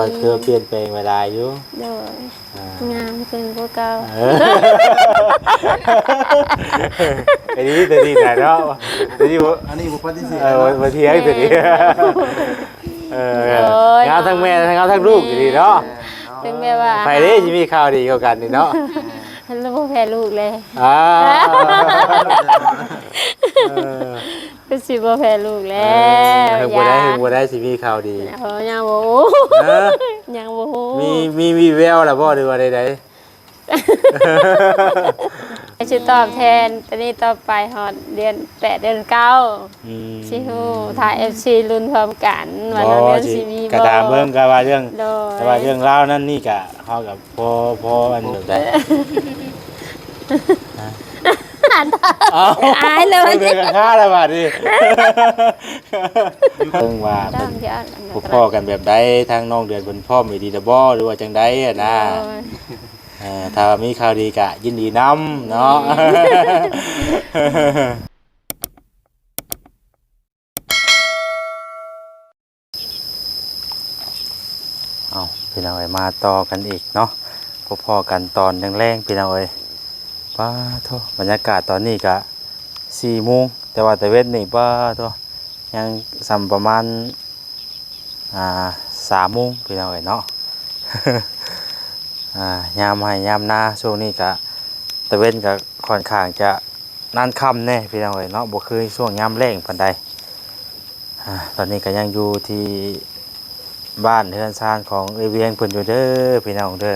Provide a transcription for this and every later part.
ກໍຖືວ່າປ່ຽນແປງໄປຫຼາຍຢູ່. ໂດຍ. ອ່າ ງາມຂຶ້ນກວ່າເກົ່າ. ເອີ ໄອ້ນີ້ ຕົວນີ້ນະເນາະ ຕົວນີ້ບໍ່ ອັນນີ້ບໍ່ປະຕິເສດ ເອີ ເນາະ ບໍ່ ບໍ່ຖຽງຕົວນີ້. ແມ່ນ. ເອີ ໂອ້ຍ ງາມທັງແມ່ ງາມທັງລູກຢູ່ນີ້ເນາະ. ແມ່ນເນາະ. ເຖິງແມ່ນວ່າ ໃຜເດ້ຊິມີຂ່າວດີກວ່າກັນນີ້ເນາະ. ແລ້ວບໍ່ແພ້ລູກແລ້ວ. ອ່າ ເອີ ຄືຊິບໍ່ແພ້ລູກແລ້ວ. ເອີ ເຖິງບໍ່ໄດ້ ເຖິງບໍ່ໄດ້ຊິມີຂ່າວດີ. ໂອ້ ຍັງບໍ່ຮູ້. ຮະ? ຍັງບໍ່ຮູ້. ມີ ມີ ມີແວວແລ້ວບໍ່ ຫຼືວ່າໃດໆ? ຊິຕອບແທນ ຕອນນີ້ຕໍ່ໄປຮອດເດືອນແປດ ເດືອນເກົ້າ. ອືມ ຊິຮູ້ ຖ້າເອັຟຊີລຸ້ນພ້ອມກັນວ່າ ບໍ່ ນ້ອງເດືອນຊິ ຊິມີບໍ່ ກະຖາມເບິ່ງ ກະວ່າເລື່ອງ ໂດຍ ກະວ່າເລື່ອງລາວນັ້ນນີ້ ກະເຮົາກະພໍ ພໍອັນ ເອີ ແບບໃດ. ອ້າວ ອາຍເລີຍ ເບິ່ງກະຄາແລ້ວບາດນີ້. ເບິ່ງວ່າເພິ່ນ ດອກ ຊິເອົາອັນນັ້ນ ພົບພໍ້ກັນແບບໃດ ທາງນ້ອງເດືອນເພິ່ນພ້ອມອີ່ຫຼີແລ້ວບໍ່ ຫຼືວ່າຈັ່ງໃດຫັ້ນນະ. ໂດຍ. ເອີ ຖ້າວ່າມີຂ່າວດີກະຍິນດີນຳເນາະ. ແມ່ນ. ເອົາ ພີ່ນ້ອງເອີຍ ມາຕໍ່ກັນອີກເນາະ ພົບພໍ້ກັນຕອນແລງໆ ພີ່ນ້ອງເອີຍ. ປາໂທ້ ບັນຍາກາດຕອນນີ້ກະສີ່ໂມງ ແຕ່ວ່າຕາເວັນນີ້ ປາໂທ້ ຍັງສ່ຳປະມານ ອ່າ ສາມໂມງ ພີ່ນ້ອງເອີຍເນາະ. ອ່າ ຍາມໄຮ່ຍາມນາຊ່ວງນີ້ກະ ຕາເວັນກະຂ້ອນຂ້າງຈະນານຄ່ຳແດ່ ພີ່ນ້ອງເອີຍເນາະ ບໍ່ຄືຊ່ວງຍາມແລ້ງປານໃດ. ອ່າ ຕອນນີ້ກະຍັງຢູ່ທີ່ບ້ານເຮືອນຊານຂອງເອື້ອຍວຽງເພິ່ນຢູ່ເດີ ພີ່ນ້ອງເດີ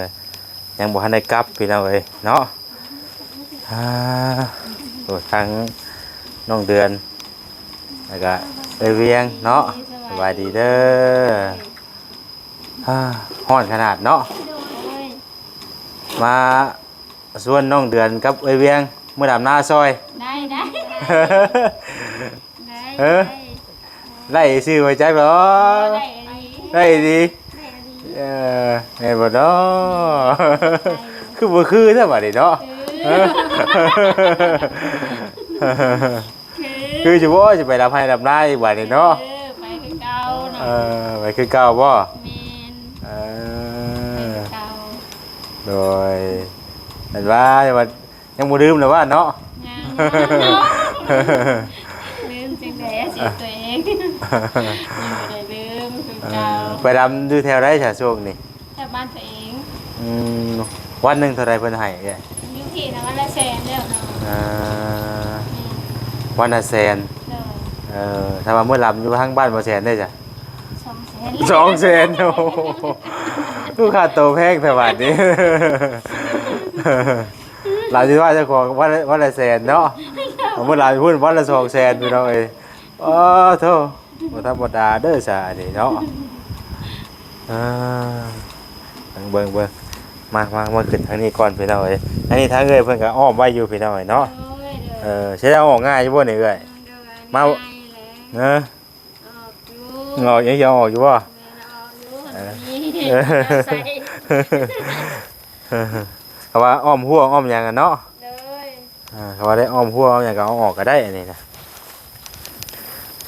ຍັງບໍ່ທັນໄດ້ກັບ ພີ່ນ້ອງເອີຍເນາະ. ອ່າ ໂອ້ ທັງນ້ອງເດືອນ ແລ້ວກະເອື້ອຍວຽງເນາະ ສະບາຍດີເດີ. ອ່າ ຮ້ອນຂະໜາດເນາະ. ໂດຍ. ມາຊວນນ້ອງເດືອນກັບເອື້ອຍວຽງເມືອດຳນາຊ່ອຍ. ໄດ້ ໄດ້ ໄດ້. ເອີ ໄດ້ຊື່ໄວ້ໃຈບໍ່? ໄດ້ອີ່ຫຼີ ໄດ້ອີ່ຫຼີ. ເອີ ແມ່ນບໍ່ເນາະ? ຄືບໍ່ຄືແທ້ບາດນີ້ເນາະ. ເອີ ຄືຊິບໍ່ ຊິໄປດຳໄຮ່ດຳນາອີກບາດນີ້ເນາະ. ເອີ ໄປຄືເກົ່າເນາະ. ເອີ ໄປຄືເກົ່າບໍ່? ແມ່ນ. ເອີ ໄປຄືເກົ່າ. ໂດຍ ແມ່ນວ່າ ຍັງບໍ່ລືມນະວ່າເນາະ. ຍັງ ລືມຈັ່ງໃດອາຊີບຕົວເອງ ຍັງບໍ່ໄດ້ລືມຄືເກົ່າ. ເອີ ໄປດຳຢູ່ແຖວໃດຊະຊ່ວງນີ້? ແຖວບ້ານຕົວເອງ. ອືມ ວັນໜຶ່ງເທົ່າໃດເພິ່ນໃຫ້ເອື້ອຍ? ຢູ່ພີ້ນະ ວັນລະແສນແລ້ວເນາະ. ອ່າ ແມ່ນ ວັນລະແສນ. ໂດຍ. ເອີ ຖ້າວ່າເມືອດຳຢູ່ທາງບ້ານບໍ່ແສນເດ້ຊະ? ສອງແສນ ສອງແສນ. ໂອ້ໂຫ ຄືຄ່າໂຕແພງແທ້ບາດນີ້. ລາວຊິວ່າເຈົ້າຂອງວັນລະ ວັນລະແສນເນາະ ເອົາເງິນລາວໄປພຸ້ນວັນລະສອງແສນ ພີ່ນ້ອງເອີຍ. ໂອ້ໂທ້ ບໍ່ທຳມະດາເດີຊະອັນນີ້ເນາະ. ອ່າ ເບິ່ງ ເບິ່ງ ເບິ່ງ ມາ ມາ ມາຂຶ້ນທາງນີ້ກ່ອນ ພີ່ນ້ອງເອີຍ. ທາງນີ້ທາງເອື້ອຍເພິ່ນກໍອ້ອມໄວ້ຢູ່ ພີ່ນ້ອງເອີຍເນາະ. ໂດຍ ໂດຍ. ເອີ ຊິໄດ້ເອົາອອກງ່າຍຢູ່ບໍ່ນີ້ເອື້ອຍ? ມາ ເອີ ອອກຢູ່ ອອກ ຍັງຊິເອົາອອກຢູ່ບໍ່? ແມ່ນ ເອົາອອກຢູ່. ເອີ ມີ ເອີ ໃສ່ ເພາະວ່າອ້ອມຮົ້ວອ້ອມຫຍັງຫັ້ນເນາະ. ໂດຍ. ອ່າ ເພາະວ່າໄດ້ອ້ອມຮົ້ວອ້ອມຫຍັງກໍເອົາອອກກໍໄດ້ ອັນນີ້ນະ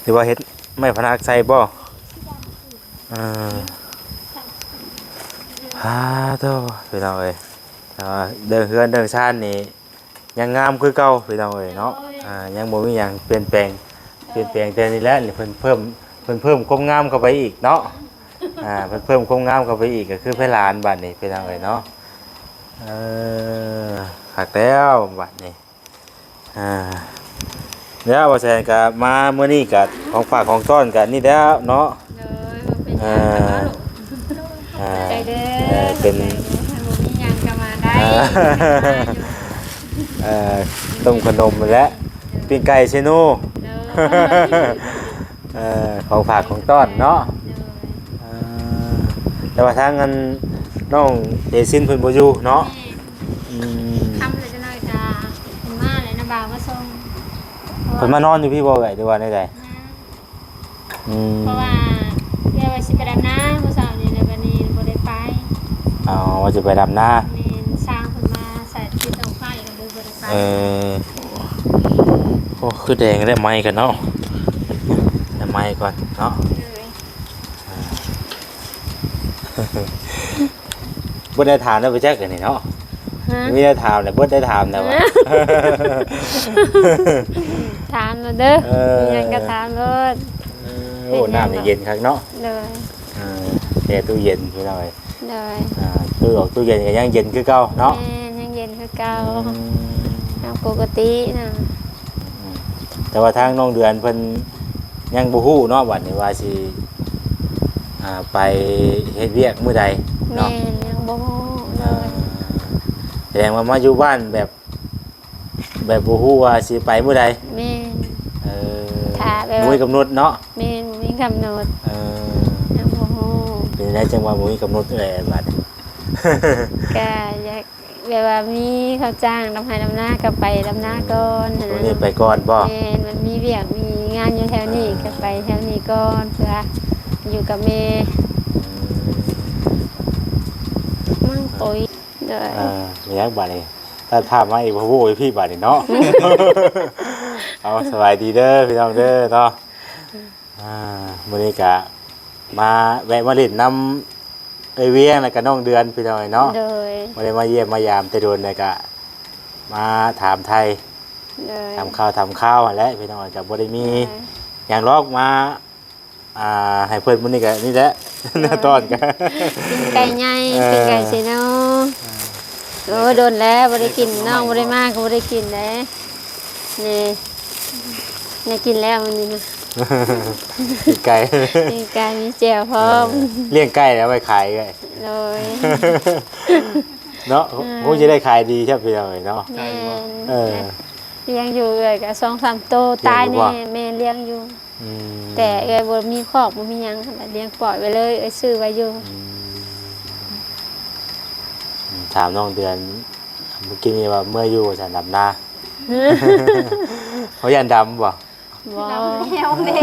ຫຼືວ່າເຮັດໄມ້ພະນັກໃສ່ບໍ່? ເອີ ອາໂທ້ ພີ່ນ້ອງເອີຍ ແຕ່ວ່າເລື່ອງເຮືອນເລື່ອງຊານນີ້ ຍັງງາມຄືເກົ່າ ພີ່ນ້ອງເອີຍເນາະ. ໂດຍ. ອ່າ ຍັງບໍ່ມີຫຍັງປ່ຽນແປງ. ໂດຍ. ປ່ຽນແປງແຕ່ນີ້ແຫຼະ ນີ້ເພິ່ນເພີ່ມ ເພິ່ນເພີ່ມຄວາມງາມເຂົ້າໄປອີກເນາະ. ອ່າ ເພິ່ນເພີ່ມຄວາມງາມເຂົ້າໄປອີກ ກໍຄືເພດານບາດນີ້ ພີ່ນ້ອງເອີຍເນາະ. ເອີ ຄັກແລ້ວບາດນີ້. ອ່າ ແລ້ວບໍ່ແສນກໍມາມື້ນີ້ກໍຂອງຝາກຂອງຕ້ອນກໍນີ້ແລ້ວເນາະ. ໂດຍ ບໍ່ເປັນຫຍັງ ອ່າ ເນາະ. ອ່າ ໃຈເດີ ເອີ ເປັນ ໃຈເດີ ຖ້າບໍ່ມີຫຍັງກໍມາໄດ້ ອ່າ ເອີ ຕົ້ມຂະໜົມແຫຼະ ໂດຍ ປີ້ງໄກ່ເຊໂນ ໂດຍ ເອີ ຂອງຝາກຂອງຕ້ອນເນາະ. ໂດຍ ເອີ ແຕ່ວ່າທາງອັນນ້ອງເອຊິນເພິ່ນບໍ່ຢູ່ເນາະ. ແມ່ນ. ອືມ ຄ່ຳແລ້ວຈັກໜ້ອຍກໍເພິ່ນມາແລ້ວນະ ບ່າວມາສົ່ງ. ເພິ່ນມານອນຢູ່ພີ້ບໍ່ເອື້ອຍ ຫຼືວ່າແນວໃດ? ມາ ອືມ ເພາະວ່າເອື້ອຍວ່າຊິໄປດຳນາມື້ເຊົ້ານີ້ ແລ້ວບັດນີ້ບໍ່ໄດ້ໄປ. ອໍ ວ່າຊິໄປດຳນາ. ແມ່ນ ຊ່າງເພິ່ນມາໃສ່ຕິດເຕົາໄຟ ກໍເລີຍບໍ່ໄດ້ໄປ. ເອີ ໂອ້ ຄືແດງແລ້ວ ໄມກັນເນາະ ໄດ້ໄມກ່ອນເນາະ. ໂດຍ. ອ່າ ບໍ່ໄດ້ຖາມແລ້ວໄປຈັກອັນນີ້ເນາະ. ຮະ? ມີແນວຖາມແລ້ວ ບໍ່ໄດ້ຖາມແລ້ວວ່າ ຖາມໂລດເດີ. ເອີ ມີຫຍັງກໍຖາມໂລດ. ເອີ ໂອ້ ເປັນຫຍັງ ນ້ຳນີ້ເຢັນຄັກເນາະ. ໂດຍ. ເອີ ແຊ່ຕູ້ເຢັນພີ່ນ້ອງເອີຍ. ໂດຍ. ອ່າ ຕູ້ອອກຕູ້ເຢັນກໍຍັງເຢັນຄືເກົ່າເນາະ. ແມ່ນ ຍັງເຢັນຄືເກົ່າ. ອືມ ຕາມປົກກະຕິນະ. ອືມ ແຕ່ວ່າທາງນ້ອງເດືອນເພິ່ນຍັງບໍ່ຮູ້ເນາະ ບັດນີ້ວ່າຊິ ອ່າ ໄປເຮັດວຽກມື້ໃດເນາະ. ແມ່ນ ຍັງບໍ່ຮູ້ເລີຍ. ອ່າ ສະແດງວ່າມາຢູ່ບ້ານແບບ ແບບບໍ່ຮູ້ວ່າຊິໄປມື້ໃດ. ແມ່ນ. ເອີ ຖ້າແບບວ່າ ບໍ່ມີກຳນົດເນາະ. ແມ່ນ ບໍ່ມີກຳນົດ. ເອີ ຍັງບໍ່ຮູ້. ເປັນຈັ່ງໃດຈັ່ງວ່າບໍ່ມີກຳນົດເອີຍບັດ? ກະຢາກ ແບບວ່າມີເຂົາຈ້າງດຳໄຮ່ດຳນາກໍໄປດຳນາກ່ອນຫັ້ນນະ. ໂອ້ ນີ້ໄປກ່ອນບໍ່? ແມ່ນ ມັນມີວຽກມີງານຢູ່ແຖວນີ້ ອ່າ ກໍໄປແຖວນີ້ກ່ອນ ເພື່ອຢູ່ກັບແມ່. ອືມ ມັນໂອ້ຍ ໂດຍ. ອ່າ ມີຫຍັງບາດນີ້? ຖ້າຖາມມາອີກ ໂອ້ໂຫ ພີ່ບາດນີ້ເນາະ. ເອົາ ສະບາຍດີເດີພີ່ນ້ອງເດີເນາະ. ອ່າ ມື້ນີ້ກະມາແວະມາຫຼິ້ນນຳ ເອື້ອຍວຽງ ແລ້ວກະນ້ອງເດືອນພີ່ນ້ອງເອີຍເນາະ. ໂດຍ. ບໍ່ໄດ້ມາຢ້ຽມມາຢາມແຕ່ດົນ ແລ້ວກະມາຖາມໄຖ່ ໂດຍ ຖາມຂ່າວຖາມຄາວຫັ້ນແຫຼະພີ່ນ້ອງເອີຍ. ກະບໍ່ໄດ້ມີ ໂດຍ ຫຍັງດອກ ມາ ອ່າ ໃຫ້ເພິ່ນມື້ນີ້ກະນີ້ແຫຼະ. ໂດຍ. ຕອນກະ ປີ້ງໄກ່ໃຫຍ່ ເອີ ປີ້ງໄກ່ເຊໂນ. ເອີ ໂອ້ ດົນແລ້ວບໍ່ໄດ້ກິນ ນ້ອງບໍ່ໄດ້ມາກໍບໍ່ໄດ້ກິນເດ້. ນີ້ ໄດ້ກິນແລ້ວມື້ນີ້ນະ ປີ້ງໄກ່ ປີ້ງໄກ່ມີແຈ່ວພ້ອມ. ເອີ ລ້ຽງໄກ່ແລ້ວໄວ້ຂາຍເອື້ອຍ. ໂດຍ. ເນາະ ເອີ ຄົງຊິໄດ້ຂາຍດີແທ້ພີ່ນ້ອງເອີຍເນາະ. ແມ່ນ. ເອີ ລ້ຽງຢູ່ເອື້ອຍກໍສອງສາມໂຕ. ລ້ຽງຢູ່ ຕາຍແນ່ບໍ່? ແມ່ນ ລ້ຽງຢູ່. ອືມ ແຕ່ເອື້ອຍບໍ່ມີຄອກບໍ່ມີຫຍັງ ລ້ຽງປ່ອຍໄວ້ເລີຍ ເອື້ອຍຊື້ໄວ້ຢູ່. ອືມ ຖາມນ້ອງເດືອນ ມື້ກີ້ນີ້ວ່າເມື່ອຢູ່ວ່າຊັ້ນ ດຳນາ ເຂົາຢ້ານດຳບໍ່? ບໍ່ ດຳແລ້ວແມ່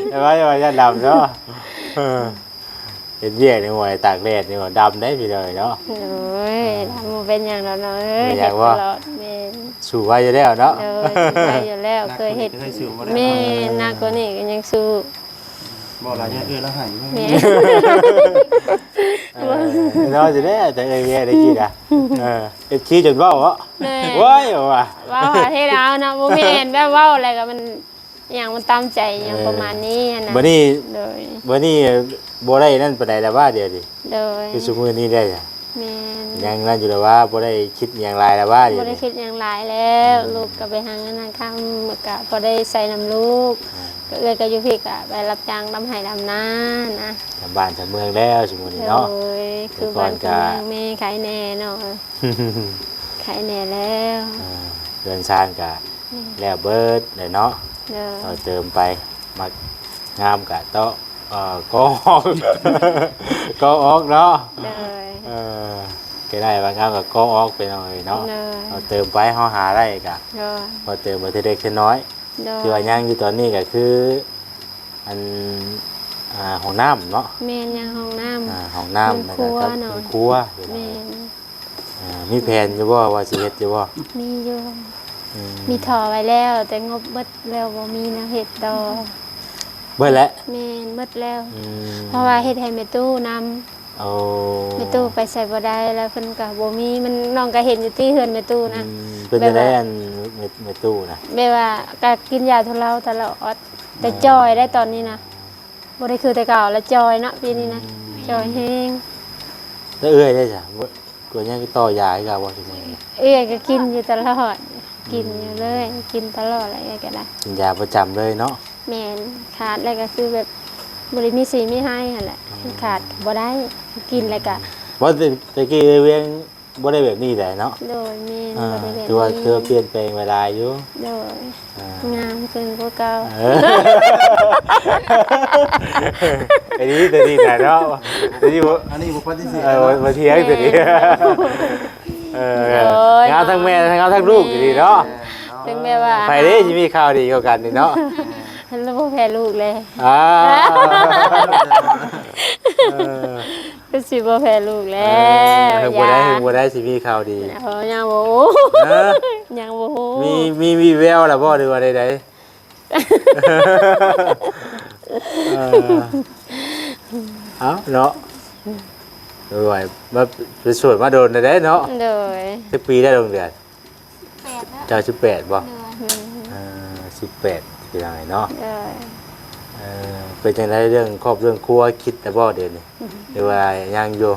ແຕ່ວ່າ ແຕ່ວ່າຢ້ານດຳເນາະ. ເອີ ເຮັດວຽກໃນຫ້ວຍຕາກແດດນີ້ບໍ່ ດຳໄດ໋ພີ່ນ້ອງເອີຍເນາະ. ໂອ້ຍ ດຳບໍ່ເປັນຫຍັງດອກນ້ອງເອີຍ. ເປັນຫຍັງບໍ່? ເຮັດຕະຫຼອດ. ແມ່ນ. ສູ້ໄວຢູ່ແລ້ວເນາະ. ໂດຍ ສູ້ໄວຢູ່ແລ້ວ ເຄີຍເຮັດ ໜັກກວ່ານີ້ກໍຍັງສູ້. ບໍ່ຫຼາຍ ເອື້ອຍລາວໃຫ້ຢູ່. ແມ່ນ. ເອີ ເນາະ ຊິໄດ້ ແຕ່ເອື້ອຍໄດ້ກິນອະ. ເອີ ເອັຟຊີ ຈົນເວົ້າເນາະ. ແມ່ນ. ໂອ້ຍ ວ່າ ເວົ້າຫາເຮັດເອົາເນາະ ບໍ່ແມ່ນແບບເວົ້າແລ້ວກໍມັນ ອີ່ຫຍັງມັນຕາມໃຈ ອີ່ຫຍັງ ເອີ ປະມານນີ້ຫັ້ນນະ. ບັດນີ້ ໂດຍ ບັດນີ້ບໍ່ໄດ້ນັ້ນປານໃດແລ້ວຫວາ ດຽວນີ້? ໂດຍ. ຄືຊຸມື້ນີ້ໄດ້ ແມ່ນ ຍັງນັ້ນຢູ່ແລ້ວຫວາ ບໍ່ໄດ້ຄິດຫຍັງຫຼາຍແລ້ວຫວາ ດຽວນີ້? ບໍ່ໄດ້ຄິດຫຍັງຫຼາຍແລ້ວ. ອືມ ລູກກໍໄປຫາເງິນຫາຄຳ ກໍພໍໄດ້ໃຊ້ນຳລູກ. ອ່າ ກໍເອື້ອຍກໍຢູ່ພີ້ ກໍໄປຮັບຈ້າງດຳໄຮ່ດຳນານະ ທຳບ້ານທຳເມືອງແລ້ວຊຸມື້ນີ້ເນາະ. ໂດຍ. ຄືບ້ານຄືເມືອງແມ່ ໄຄແນ່ເນາະ. ໄຄແນ່ແລ້ວ. ອ່າ ເຮືອນຊານກະ ແມ່ນ ແລ້ວເບິດແລ້ວເນາະ. ໂດຍ. ເອົາເຕີມໄປ ມັກງາມກະເຕາະ ເອີ ກໍອອກ ກໍອອກເນາະ. ໂດຍ. ເອີ ແກໄດ້ວ່າງາມກະກໍອອກໄປໜ້ອຍເນາະ. ໂດຍ. ເອົາເຕີມໄປ ເຮົາຫາໄດ້ກະ ໂດຍ ເອົາເຕີມໄປເທື່ອເລັກເທື່ອນ້ອຍ. ໂດຍ. ທີ່ວ່າຍັງຢູ່ຕອນນີ້ກະຄື ອັນ ອ່າ ຫ້ອງນ້ຳເນາະ. ແມ່ນ ຍັງຫ້ອງນ້ຳ. ອ່າ ຫ້ອງນ້ຳ ເຮືອນຄົວເນາະ. ເຮືອນຄົວ. ແມ່ນ. ອ່າ ມີແຜນຢູ່ບໍ່ ວ່າຊິເຮັດຢູ່ບໍ່? ມີຢູ່. ອືມ ມີທໍ່ໄວ້ແລ້ວ ແຕ່ງົບເບິດແລ້ວ ບໍ່ມີແນວເຮັດຕໍ່. ເບິດແລ້ວ? ແມ່ນ ເບິດແລ້ວ. ອືມ ເພາະວ່າເຮັດໃຫ້ແມ່ຕູ້ນຳ. ໂອ້ ແມ່ຕູ້ໄປໃສບໍ່ໄດ້ ແລ້ວເພິ່ນກໍບໍ່ມີ. ມັນ ນ້ອງກໍເຫັນຢູ່ຕິ ເຮືອນແມ່ຕູ້ນະ. ອືມ ເປັນຈັ່ງໃດ ແບບວ່າ ອັນ ແມ່ ແມ່ຕູ້ນະ? ແບບວ່າກໍກິນຢາທຸເລົາຕະຫຼອດ ແຕ່ ອໍ ຈ່ອຍໄດ໋ຕອນນີ້ນະ. ບໍ່ໄດ້ຄືແຕ່ເກົ່າລະ ຈ່ອຍເນາະ ປີນີ້ນະ. ອືມ ຈ່ອຍແຮງ. ແລ້ວເອື້ອຍເດ້ຊະ? ບໍ່ ກໍຍັງຕໍ່ຢາຄືເກົ່າບໍ່ ຊຸມື້ນີ້? ເອື້ອຍກໍກິນຢູ່ຕະຫຼອດ. ອືມ ກິນຢູ່ເລີຍ ກິນຕະຫຼອດແຫຼະ ເອື້ອຍກໍໄດ້ ກິນຢາປະຈຳເລີຍເນາະ. ແມ່ນ. ຂາດແລ້ວກໍຄືແບບ ບໍ່ໄດ້ມີສີມີໄຮຫັ້ນແຫຼະ. ອືມ ຂາດກໍບໍ່ໄດ້ ກິນແລ້ວກໍ ອືມ ບໍ່ ແຕ່ ແຕ່ກີ້ເອື້ອຍວຽງ ບໍ່ໄດ້ແບບນີ້ໃດເນາະ. ໂດຍ. ແມ່ນ. ອ່າ ບໍ່ໄດ້ແບບນີ້ ຖືວ່າ ຖືວ່າປ່ຽນແປງໄປຫຼາຍຢູ່. ໂດຍ. ອ່າ ງາມຂຶ້ນກວ່າເກົ່າ. ເອີ ໄອ້ນີ້ ຕົວນີ້ນະເນາະ ຕົວນີ້ບໍ່ ອັນນີ້ບໍ່ປະຕິເສດ ເອີ ເນາະ ບໍ່ ບໍ່ຖຽງຕົວນີ້. ແມ່ນ. ເອີ ໂດຍ ງາມທັງແມ່ ງາມທັງລູກຢູ່ນີ້ເນາະ. ແມ່ນ. ເຖິງແມ່ນວ່າ ໃຜເດ້ຊິມີຂ່າວດີກວ່າກັນນີ້ເນາະ. ເພິ່ນລະບໍ່ແພ້ລູກແລະ. ອ່າ ເອີ ຄືຊິບໍ່ແພ້ລູກແລ້ວ. ເອີ ເຖິງບໍ່ໄດ້ ຢາ ເຖິງບໍ່ໄດ້ຊິມີຂ່າວດີ. ເອີ ຍັງບໍ່ຮູ້. ຮະ? ຍັງບໍ່ຮູ້. ມີ ມີ ມີແວວແລ້ວບໍ່ ຫຼືວ່າໃດໆ? ເອີ ເອົາເນາະ. ໂດຍ ມາເປັນໂສດມາດົນແລ້ວເດ້ເນາະ. ໂດຍ ຈັກປີແລ້ວ ນ້ອງເດືອນ? ແປດແລ້ວ. ເຈົ້າສິບແປດບໍ່? ໂດຍ ອືມ ເອີ ສິບແປດ ພີ່ນ້ອງເອີຍເນາະ. ໂດຍ ເອີ ເປັນຈັ່ງໃດເລື່ອງຄອບເລື່ອງຄົວ ຄິດແລ້ວບໍ່ດຽວນີ້ ຫຼືວ່າຍັງຢູ່?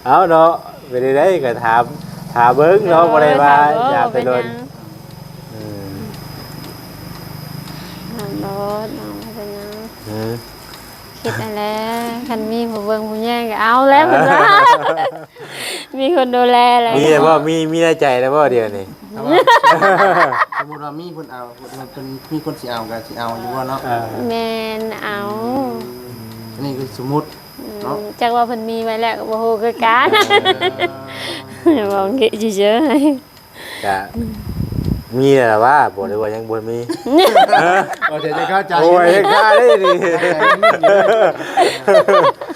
ເອົາເນາະ ເປັນໃດກໍຖາມ ຖາມເບິ່ງເນາະ ໂດຍ ບໍ່ໄດ້ວ່າ ຖາມເບິ່ງ ຢາກໄປດົນ ເປັນຫຍັງ ອືມ ຖາມໂລດເນາະ ບໍ່ເປັນຫຍັງ ອືມ ຄິດຫັ້ນແຫຼະ ຄັນມີຜູ້ເບິ່ງຜູ້ແຍງກໍເອົາແລ້ວ ເພິ່ນວ່າ ມີຄົນດູແລແລ້ວ ມີແລ້ວບໍ່? ມີ ມີໃນໃຈແລ້ວບໍ່ດຽວນີ້? ຖ້າວ່າ ສົມມຸດວ່າມີຄົນເອົາ ເພິ່ນ ເພິ່ນມີຄົນຊິເອົາກໍຊິເອົາຢູ່ບໍ່ເນາະ? ເອີ ແມ່ນ ເອົາ ອືມ ອັນນີ້ຄືສົມມຸດເນາະ ອືມ ຈັກວ່າເພິ່ນມີໄວ້ແລ້ວກໍບໍ່ຮູ້ຄືກັນ ເອີ ເວົ້າເກະເຊີຍໆ ກະມີແລ້ວລະວ່າ ບໍ່ໄດ້ວ່າຍັງບໍ່ມີ ເອີ ບໍ່ໄດ້ຄາໃຈ ໂອ້ຍ ຄາເດ້ນີ້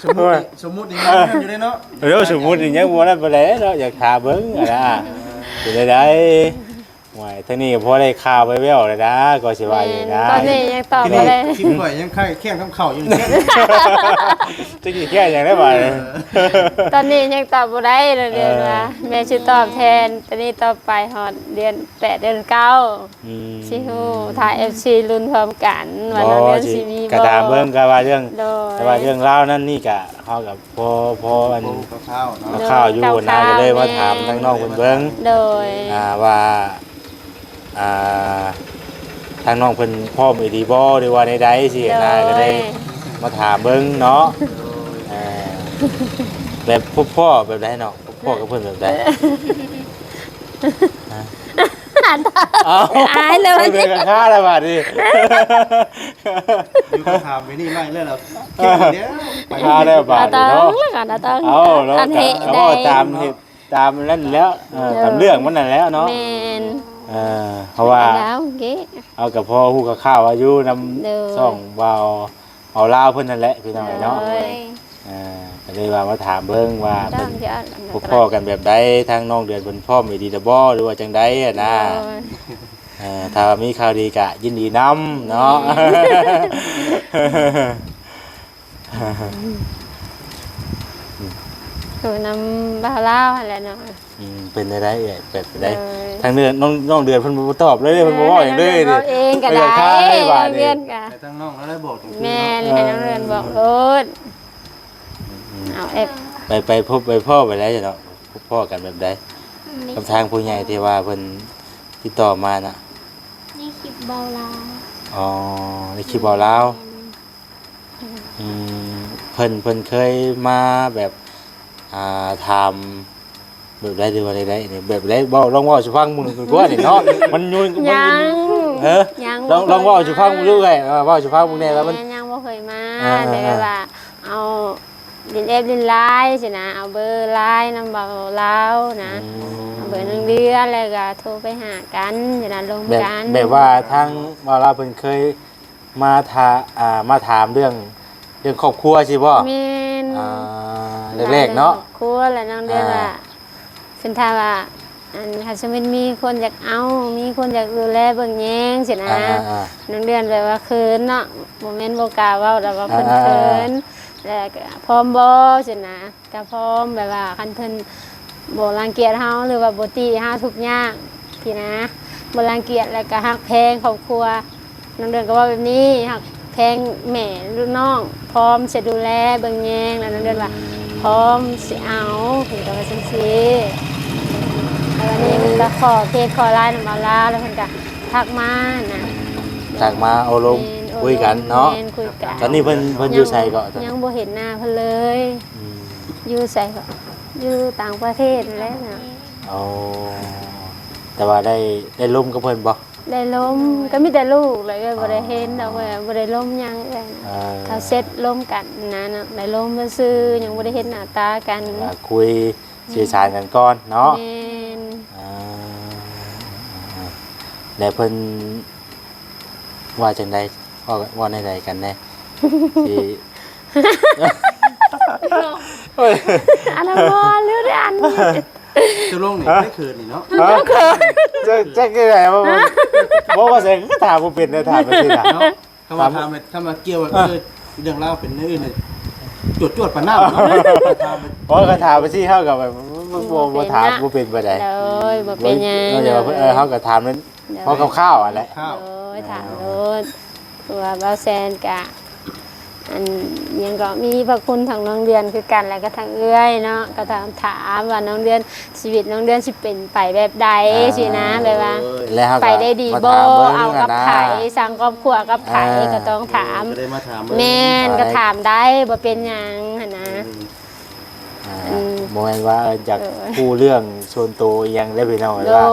ສົມມຸດ ໂອ້ຍ ສົມມຸດນີ້ຍັງຢູ່ເດ້ເນາະ ເອີ ສົມມຸດນີ້ຍັງບໍ່ນັ້ນປານໃດເນາະ ຢາກຖາມເບິ່ງຫັ້ນນະ ເປັນໃດ? ໂອ້ຍ ທາງນີ້ກໍພໍໄດ້ຂ່າວແວ່ວໆແລ້ວນະ ກໍຊິວ່າຢູ່ນະ ແມ່ນ ຕອນນີ້ຍັງຕອບບໍ່ໄດ້ ທີນີ້ ທີນີ້ຂ້ອຍຍັງຄ້າງຄຽງກັບເຂົ້າຢູ່ ຈັກຊິແກ້ຫຍັງໄດ້ບາດນີ້ ເອີ ຕອນນີ້ຍັງຕອບບໍ່ໄດ້ເລີຍ ເອີ ວ່າແມ່ຊິຕອບແທນ ຕອນນີ້ຕໍ່ໄປຮອດເດືອນແປດ ເດືອນເກົ້າ ອືມ ຊິຮູ້ ຖ້າເອັຟຊີລຸ້ນພ້ອມກັນວ່າ ບໍ່ ນ້ອງເດືອນຊິ ຊິມີບໍ່ ກໍຖາມເບິ່ງ ກໍວ່າເລື່ອງ ໂດຍ ແຕ່ວ່າເລື່ອງລາວນັ້ນນີ້ກໍ ເຮົາກໍພໍ ພໍອັນ ຮູ້ຄາວໆເນາະ ຄາວໆຢູ່ນະ ແມ່ນ ກໍເລີຍມາຖາມທາງນ້ອງເພິ່ນເບິ່ງ ໂດຍ ອ່າ ວ່າ ອ່າ ທາງນ້ອງເພິ່ນພ້ອມອີ່ຫຼີບໍ່ ຫຼືວ່າແນວໃດຊີ້ນະ ໂດຍ ກໍເລີຍມາຖາມເບິ່ງເນາະ ໂດຍ ເອີ ແບບພົບພໍ້ແບບໃດເນາະ ພົບພໍ້ກັບເພິ່ນແບບໃດ? ເອົ້າ ອາຍແລ້ວ ເປັນການຄ້າແລ້ວບາດນີ້ ຢູ່ກໍຖາມໄປນີ້ໄລ່ແລ້ວ ເກັ່ງແລ້ວ ຄ້າແລ້ວບາດນີ້ເນາະ ເອົາເນາະ ອັນເຫດ ກໍເວົ້າຕາມເຫດຕາມນັ້ນແລ້ວ ເອີ ເອີ ຕາມເລື່ອງມັນນັ້ນແລ້ວເນາະ ແມ່ນ ເອີ ເພາະວ່າ ແລ້ວເກະ ເອົາ ກໍພໍຮູ້ຄ່າວໆວ່າຢູ່ນຳ ໂດຍ ຊ່ອງບ່າວ ເອົາລາວເພິ່ນນັ້ນແຫຼະ ພີ່ນ້ອງເອີຍເນາະ ໂດຍ ອ່າ ກໍເລີຍວ່າມາຖາມເບິ່ງວ່າເພິ່ນ ພົບພໍ້ກັນແບບໃດ ທາງນ້ອງເດືອນເພິ່ນພ້ອມອີ່ຫຼີແລ້ວບໍ່ ຫຼືວ່າຈັ່ງໃດຫັ້ນນະ ໂດຍ ເອີ ຖ້າວ່າມີຂ່າວດີກະຍິນດີນຳເນາະ ໂດຍ ຢູ່ນຳບ່າວລາວຫັ້ນແຫຼະເນາະ ອືມ ເປັນຈັ່ງໃດເອື້ອຍ ແບບໃດ ໂດຍ ທາງເດືອນ ນ້ອງ ນ້ອງເດືອນເພິ່ນບໍ່ຕອບເລີຍ ເພິ່ນບໍ່ເວົ້າຫຍັງເລີຍ ເອີ ເວົ້າເອງກໍໄດ້ ເອີ ເດືອນກໍ ແມ່ນ ໃຫ້ນ້ອງເດືອນບອກໂລດ ອືມ ເອົາແອບ ໄປ ໄປພົບໄປພໍ້ໄປໄດ້ເນາະ ພົບພໍ້ກັນແບບໃດ ອືມ ກັບທາງຜູ້ໃຫຍ່ທີ່ວ່າເພິ່ນຕິດຕໍ່ມານະ ໃນຄລິບບ່າວລາວ ອໍ ໃນຄລິບບ່າວລາວ ແມ່ນ ອືມ ເພິ່ນ ເພິ່ນເຄີຍມາແບບ ອ່າ ຖາມແບບໃດ ຫຼືວ່າໃດໆນີ້ ແບບໃດ ເວົ້າ ລອງເວົ້າສູ່ຟັງເບິ່ງກ່ອນນີ້ເນາະ ມັນຢູ່ ມັນ ຍັງ ເອີ ຍັງ ລອງ ລອງເວົ້າສູ່ຟັງເບິ່ງດູເອື້ອຍ ເອີ ເວົ້າສູ່ຟັງເບິ່ງແດ່ວ່າມັນ ແມ່ນ ຍັງບໍ່ເຄີຍມາ ອ່າ ແຕ່ແບບວ່າ ເອົາ ຫຼິ້ນແອັບຫຼິ້ນລາຍຊີ້ນະ ເອົາເບີລາຍນຳບ່າວລາວນະ ອືມ ເອົາເບີນ້ອງເດືອນ ແລ້ວກໍໂທໄປຫາກັນຊີ້ນະ ລົມກັນ ແບບ ແບບວ່າທາງບ່າວລາວເພິ່ນເຄີຍ ມາຖາ ອ່າ ມາຖາມເລື່ອງ ເລື່ອງຄອບຄົວຊີ້ບໍ່? ແມ່ນ ອ່າ ແລກໆເນາະ ຄອບຄົວ ແລ້ວນ້ອງເດືອນວ່າ ອ່າ ເພິ່ນຖາມວ່າ ອັນ ຄັນສົມມຸດມີຄົນຢາກເອົາ ມີຄົນຢາກດູແລເບິ່ງແຍງຊີ້ນະ ອ່າໆໆ ນ້ອງເດືອນແບບວ່າເຂີນເນາະ ບໍ່ແມ່ນບໍ່ກ້າເວົ້າ ແຕ່ວ່າເພິ່ນ ອ່າໆໆ ເຂີນ ແລ້ວກໍພ້ອມບໍ່ຊີ້ນະ. ກໍພ້ອມ ແບບວ່າຄັນເພິ່ນບໍ່ລັງກຽດເຮົາ ຫຼືວ່າບໍ່ຕິເຮົາທຸກຍາກຊີ້ນະ ບໍ່ລັງກຽດ ແລ້ວກໍຮັກແພງຄອບຄົວ ນ້ອງເດືອນກໍເວົ້າແບບນີ້ ຮັກແພງແມ່ລູກນ້ອງ ພ້ອມຈະດູແລເບິ່ງແຍງ ແລ້ວນ້ອງເດືອນວ່າ ອືມ ພ້ອມຊິເອົາ ເພິ່ນກໍວ່າຈັ່ງຊີ້ ແລ້ວວັນນີ້ເພິ່ນກໍຂໍເຟສຂໍລາຍນຳອາລາ ແລ້ວເພິ່ນກໍທັກມານະ ອືມ ທັກມາໂອ້ລົມ ແມ່ນ ໂອ້ລົມ ຄຸຍກັນເນາະ ແມ່ນ ຄຸຍກັນ ຕອນນີ້ເພິ່ນ ເພິ່ນຢູ່ໃສເກາະ? ຍັງ ຍັງບໍ່ເຫັນໜ້າເພິ່ນເລີຍ ອືມ ຢູ່ໃສເກາະ? ຢູ່ຕ່າງປະເທດຫັ້ນແຫຼະເນາະ ອໍ ແຕ່ວ່າໄດ້ ໄດ້ລົມກັບເພິ່ນບໍ່? ໄດ້ລົມ ໂດຍ ກໍມີແຕ່ລູກແຫຼະ ເອື້ອຍບໍ່ໄດ້ເຫັນດອກ ອໍ ບໍ່ໄດ້ລົມຫຍັງເອື້ອຍ ເອີ ຖ້າເຊັດລົມກັນນະເນາະ ໄດ້ລົມຊື່ໆ ອືມ ຍັງບໍ່ໄດ້ເຫັນໜ້າຕາກັນ ວ່າຄຸຍ ອືມ ສື່ສານກັນກ່ອນເນາະ ແມ່ນ ອ່າ ແລ້ວເພິ່ນ ວ່າຈັ່ງໃດ? ເວົ້າ ເວົ້າແນວໃດກັນແດ່? ຊິ ອັນນັ້ນບໍ່ ຫຼືອັນ ຕົກລົງນີ້ ຮະ? ໄດ້ເຂີນນີ້ເນາະ ຮະ? ຈັກ ຈັກຈັ່ງໃດ ບໍ່ ບໍ່ ບໍ່ວ່າແສງກໍຖາມບໍ່ເປັນ ຖາມໄປຊິນະ ເນາະ ຄຳວ່າຖາມ ຖາມ ຄຳວ່າກ່ຽວ ເອີ ເອີ ເລື່ອງລາວເປັນແນວອື່ນນີ້ ຈວດໆປານນັ້ນເນາະ ຖາມ ບໍ່ ກໍຖາມໄປຊິ ເຮົາກໍແບບ ບໍ່ ບໍ່ ບໍ່ຖາມ ບໍ່ເປັນປານໃດ ໂດຍ ບໍ່ເປັນຫຍັງ ເອີ ເຮົາກໍຖາມ ໂດຍ ພໍຄ່າວໆຫັ້ນແຫຼະ ຄ່າວ ໂດຍ ຖາມໂລດ ເພາະວ່າບ່າວແຊນກະ ອັນຫຍັງກໍມີພະຄຸນທາງນ້ອງເດືອນຄືກັນ ແລ້ວກໍທາງເອື້ອຍເນາະ ກໍຖາມ ຖາມວ່ານ້ອງເດືອນ ຊີວິດນ້ອງເດືອນຊິເປັນໄປແບບໃດ ອ່າ ຊີ້ນະ ແບບວ່າ ແລ້ວເຮົາກໍ ໄປໄດ້ດີບໍ່ ມາຖາມເບິ່ງ ເອົາກັບໃຜ ອ່າ ສ້າງຄອບຄົວກັບໃຜ ອ່າ ກໍຕ້ອງຖາມ ເອີ ກໍໄດ້ມາຖາມເບິ່ງ ແມ່ນ ກໍຖາມໄດ້ ບໍ່ເປັນຫຍັງຫັ້ນນະ ອືມ ອ່າ ອືມ ບໍ່ແມ່ນວ່າຈາກ ເອີ ຮູ້ເລື່ອງສ່ວນໂຕອີ່ຫຍັງເດ້ພີ່ນ້ອງ ໂດຍ ວ່າ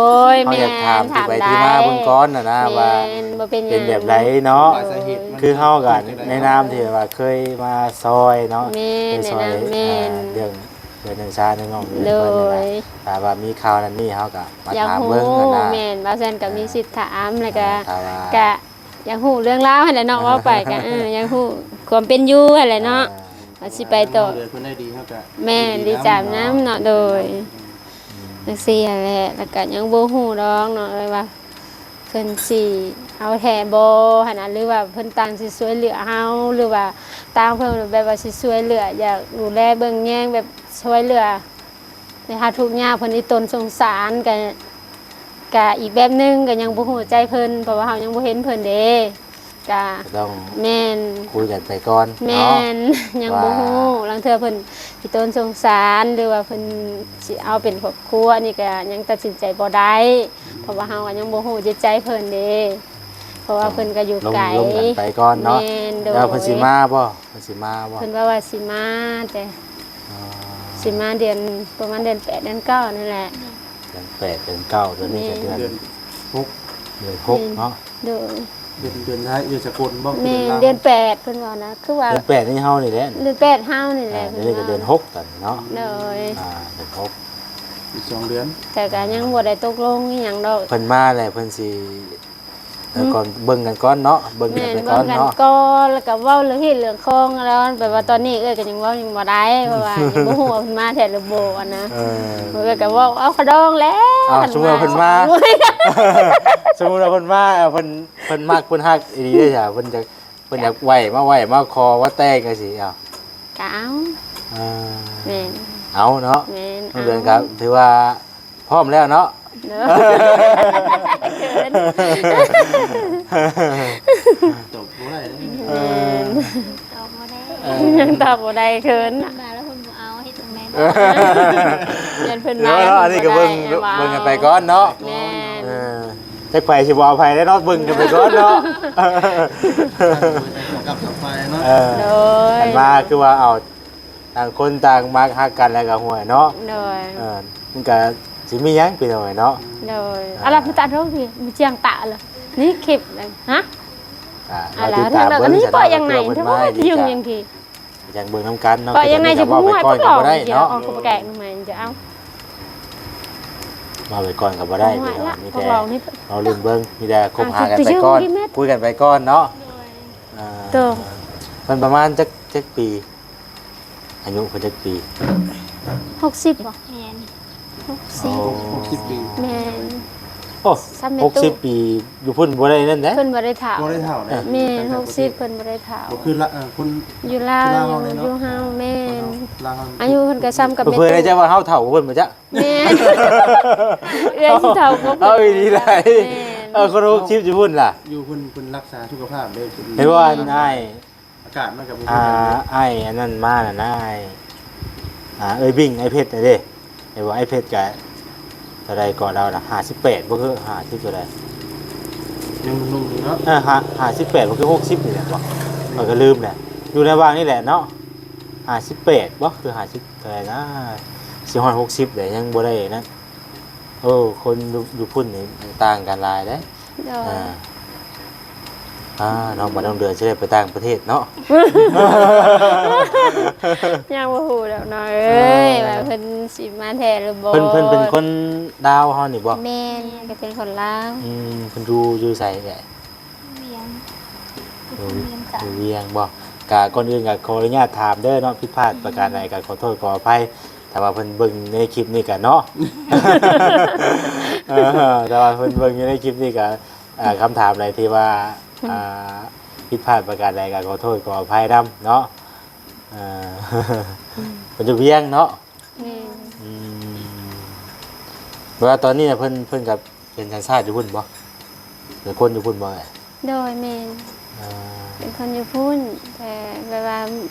ເຮົາຢາກຖາມ ແມ່ນ ທີ່ໄປທີ່ມາເບິ່ງກ່ອນນະນະ ວ່າ ແມ່ນ ບໍ່ເປັນຫຍັງ ເປັນແບບໃດເນາະ ສາເຫດມັນ ຄືເຮົາກໍໃນນາມທີ່ວ່າເຄີຍມາຊ່ອຍເນາະ ແມ່ນ ເຄີຍຊ່ອຍ ແນະນຳ ແມ່ນ ອ່າ ເລື່ອງ ເລື່ອງໜຶ່ງຊາໜຶ່ງນ້ອງ ໂດຍ ເພິ່ນນະນະ ຖ້າວ່າມີຂ່າວນັ້ນນີ້ ເຮົາກໍມາຖາມເບິ່ງຫັ້ນນະ ຢາກຮູ້ ແມ່ນ ບ່າວແຊນກໍມີ ອ່າ ສິດຖາມ ແລ້ວກໍ ອ່າ ຖ້າວ່າ ກະຢາກຮູ້ເລື່ອງລາວຫັ້ນແຫຼະເນາະ ເວົ້າໄປກະ ເອີ ຢາກຮູ້ຄວາມເປັນຢູ່ຫັ້ນແຫຼະເນາະ ອ່າ ວ່າຊິໄປຕໍ່ ເອີ ເພິ່ນໄດ້ດີເຮົາກະ ແມ່ນ ດີໃຈນຳເນາະ ໂດຍ ອືມ ຈັ່ງຊີ້ຫັ້ນແຫຼະ ແລ້ວກະຍັງບໍ່ຮູ້ດອກເນາະ ເອີຍ ວ່າເພິ່ນຊິເອົາແທ້ບໍ່ຫັ້ນນະ ຫຼືວ່າເພິ່ນຕ່າງຊິຊ່ວຍເຫຼືອເຮົາ ຫຼືວ່າຕ່າງເພິ່ນແບບວ່າຊິຊ່ວຍເຫຼືອ ຢາກດູແລເບິ່ງແຍງ ແບບຊ່ວຍເຫຼືອ ແຕ່ເຮົາທຸກຍາກ ເພິ່ນອີ່ຕົນສົງສານ ກະ ກະອີກແບບໜຶ່ງ ກະຍັງບໍ່ຮູ້ໃຈເພິ່ນ ເພາະວ່າເຮົາຍັງບໍ່ເຫັນເພິ່ນເດ້ ກະ ກໍຕ້ອງ ແມ່ນ ຄຸຍກັນໄປກ່ອນເນາະ ແມ່ນ ຍັງບໍ່ຮູ້ ວ່າ ລາງເທື່ອເພິ່ນອີ່ຕົນສົງສານ ຫຼືວ່າເພິ່ນຊິເອົາເປັນຄອບຄົວ ອັນນີ້ກະຍັງຕັດສິນໃຈບໍ່ໄດ້ ເພາະວ່າເຮົາກໍຍັງບໍ່ຮູ້ຈິດໃຈເພິ່ນເດ້ ເພາະວ່າເພິ່ນກໍຢູ່ໄກ ລົມກັນໄປກ່ອນເນາະ ແມ່ນ ໂດຍ ແລ້ວເພິ່ນຊິມາບໍ່? ເພິ່ນຊິມາບໍ່? ເພິ່ນວ່າວ່າຊິມາ ແຕ່ ອ່າ ຊິມາເດືອນ ປະມານເດືອນແປດ ເດືອນເກົ້ານີ້ແຫຼະ ເດືອນແປດ ເດືອນເກົ້າ ຕອນນີ້ກໍເດືອນ ແມ່ນ ເດືອນຫົກ ເດືອນຫົກເນາະ ໂດຍ ເດືອນ ເດືອນທ້າຍ ເດືອນສາກົນບໍ່? ແມ່ນ ເດືອນແປດ ເພິ່ນວ່ານະ ຄືວ່າ ເດືອນແປດນີ້ເຮົານີ້ແຫຼະ ເດືອນແປດເຮົານີ້ແຫຼະ ອ່າ ເດືອນຫົກກັນເນາະ ໂດຍ ອ່າ ເດືອນຫົກ ອີກສອງເດືອນ ແຕ່ກໍຍັງບໍ່ໄດ້ຕົກລົງອີ່ຫຍັງດອກ ເພິ່ນມາແລ້ວເພິ່ນຊິ ເອີ ອືມ ກ່ອນເບິ່ງກັນກ່ອນເນາະ ເບິ່ງກັນໄປກ່ອນເນາະ ແມ່ນ ເບິ່ງກັນກ່ອນ ແລ້ວກໍເວົ້າເລື່ອງຮີດເລື່ອງຄອງແລ້ວ ແບບວ່າຕອນນີ້ເອື້ອຍກໍຍັງເວົ້າຫຍັງບໍ່ໄດ້ ເພາະວ່າຍັງບໍ່ຮູ້ວ່າເພິ່ນມາແທ້ຫຼືບໍ່ຫັ້ນນະ ເອີ ເອື້ອຍກໍເວົ້າເອົາຂະດອງແລ້ວ ອ້າວ ຄັນ ສົມມຸດວ່າເພິ່ນມາ ສົມມຸດວ່າເພິ່ນມາ ເອີ ເພິ່ນ ເພິ່ນມັກເພິ່ນຮັກອີ່ຫຼີເດ້ ເພິ່ນຈະ ເພິ່ນຢາກໄຫວ້ມາໄຫວ້ມາຂໍມາແຕ່ງຈັ່ງຊີ້ ເອົາ ກໍເອົາ ເອີ ແມ່ນ ເອົາເນາະ ແມ່ນ ນ້ອງເດືອນກໍຖືວ່າ ພ້ອມແລ້ວເນາະ ເນາະ ເຂີນ ຕອບບໍ່ໄດ້ເດ້ ເອີ ຕອບບໍ່ໄດ້ ເອີ ຍັງຕອບບໍ່ໄດ້ ເຂີນ ມາແລ້ວເພິ່ນບໍ່ເອົາ ເຮັດຈັ່ງໃດເນາະ ເອີ ຢ້ານເພິ່ນມາ ເນາະ ອັນນີ້ກໍເບິ່ງ ເບິ່ງກັນໄປກ່ອນເນາະ ແມ່ນ ເອີ ຈັກໃຜຊິບໍ່ເອົາໃຜແລ້ວເນາະ ເບິ່ງກັນໄປກ່ອນເນາະ ກັບສອງຝ່າຍເນາະ ເອີ ໂດຍ ອັນມາຄືວ່າເອົາ ຕ່າງຄົນຕ່າງມັກຮັກກັນແລ້ວກໍຫ້ວຍເນາະ ໂດຍ ເອີ ມັນກໍຊິມີຫຍັງ ພີ່ນ້ອງເອີຍເນາະ ໂດຍ ອ່າ ອາລະພຸຕະໂດ ມີຈຽງຕະລະ ນີ້ຄລິບນະ ຮະ ອ່າ ລາວຕິດຕາມເບິ່ງ ນີ້ ເພາະຫຍັງໄນ ເພາະວ່າເພິ່ນມາ ຍັງເບິ່ງນຳກັນເນາະ ເພາະຫຍັງໄນ ຊິບໍ່ຮູ້ ເວົ້າໄປກ່ອນກໍບໍ່ໄດ້ເນາະ ເອົາ ເວົ້າໄປກ່ອນກໍບໍ່ໄດ້ ພີ່ນ້ອງ ມີແຕ່ລໍລຸ້ນເບິ່ງ ມີແຕ່ຄົບຫາກັນໄປກ່ອນ ຄຸຍກັນໄປກ່ອນເນາະ ໂດຍ ອ່າ ໂຕ ເພິ່ນປະມານຈັກ ຈັກປີ? ອາຍຸເພິ່ນຈັກປີ? ຫົກສິບບໍ່? ແມ່ນ ຫົກສິບ ໂອ້ ຫົກສິບປີ ແມ່ນ ໂອ້ ຫົກສິບປີ ຢູ່ພຸ້ນບໍ່ໄດ້ນັ້ນເດ້ ເພິ່ນບໍ່ໄດ້ເຖົ້າ ບໍ່ໄດ້ເຖົ້າເດ້ ແມ່ນ ຫົກສິບ ເພິ່ນບໍ່ໄດ້ເຖົ້າ ບໍ່ຄືລະ ເອີ ຄົນ ຢູ່ລາວ ຢູ່ເຮົາ ແມ່ນ ອາຍຸເພິ່ນກໍສ່ຳກັບ ເພິ່ນ ແມ່ຕູ້ ເພິ່ນຈະວ່າເຮົາເຖົ້າກວ່າເພິ່ນບໍ່ຈັກ ແມ່ນ ເອື້ອຍຊິເຖົ້າກວ່າເພິ່ນ ເອົາອີ່ຫຼີໄດ໋ ແມ່ນ ເອີ ຄົນຫົກສິບຢູ່ພຸ້ນລະ ຢູ່ພຸ້ນເພິ່ນຮັກສາສຸຂະພາບເດ້ ເຫັນວ່າອ້າຍ ອາກາດມັນກໍບໍ່ຄືກັນເດ້ ອ້າຍອັນນັ້ນມານະ ອ້າຍ ອ່າ ເອື້ອຍບິ້ງ ອ້າຍເພັດນະເດ້ ເຫັນວ່າອ້າຍເພັດກະເທົ່າໃດກໍລາວນະ ຫ້າສິບແປດບໍ່ ຄືຫ້າສິບເທົ່າໃດ ຍັງໜຸ່ມຢູ່ເນາະ ເອີ ຫ້າ ຫ້າສິບແປດບໍ່ ຄືຫົກສິບນີ້ແຫຼະບໍ່ ຂ້ອຍກໍລືມແຫຼະ ຢູ່ໃນຫວ່າງນີ້ແຫຼະເນາະ ຫ້າສິບແປດບໍ່ ຄືຫ້າສິບເທົ່າໃດນະ ຊິຮອດຫົກສິບແຫຼະ ຍັງບໍ່ໄດ້ນັ້ນ ໂອ້ ຄົນຢູ່ ຢູ່ພຸ້ນນີ້ຕ່າງກັນຫຼາຍເດ້ ໂດຍ ອ່າ ອ່າ ນ້ອງບາດນ້ອງເດືອນຊິໄດ້ໄປຕ່າງປະເທດເນາະ ຍັງບໍ່ຮູ້ດອກນ້ອງເອີຍ ອ່າ ວ່າເພິ່ນຊິມາແທ້ຫຼືບໍ່ ເພິ່ນ ເພິ່ນເປັນຄົນລາວເຮົານີ້ບໍ່ ແມ່ນ ກໍເປັນຄົນລາວ ອືມ ເພິ່ນຢູ່ ຢູ່ໃສເອື້ອຍ? ວຽງ ຢູ່ ຢູ່ວຽງຈັນ ຢູ່ວຽງບໍ່ ກະກ່ອນອື່ນກະຂໍອະນຸຍາດຖາມເດີເນາະ ຜິດພາດປະການໃດກະຂໍໂທດຂໍອະໄພ ຖ້າວ່າເພິ່ນເບິ່ງໃນຄລິບນີ້ກະເນາະ ເອີ ຖ້າວ່າເພິ່ນເບິ່ງຢູ່ໃນຄລິບນີ້ກະ ອ່າ ຄຳຖາມໃດທີ່ວ່າ ອືມ ອ່າ ຜິດພາດປະການໃດກໍຂໍໂທດຂໍອະໄພນຳເນາະ. ເອີ ເພິ່ນຢູ່ວຽງເນາະ. ແມ່ນ. ອືມ ແປວ່າຕອນນີ້ນະ ເພິ່ນ ເພິ່ນກໍເປັນສັນຊາດຢູ່ພຸ້ນບໍ່ ເປັນຄົນຢູ່ພຸ້ນບໍ່? ໂດຍ ແມ່ນ. ເອີ ເປັນຄົນຢູ່ພຸ້ນ ແຕ່ແບບວ່າ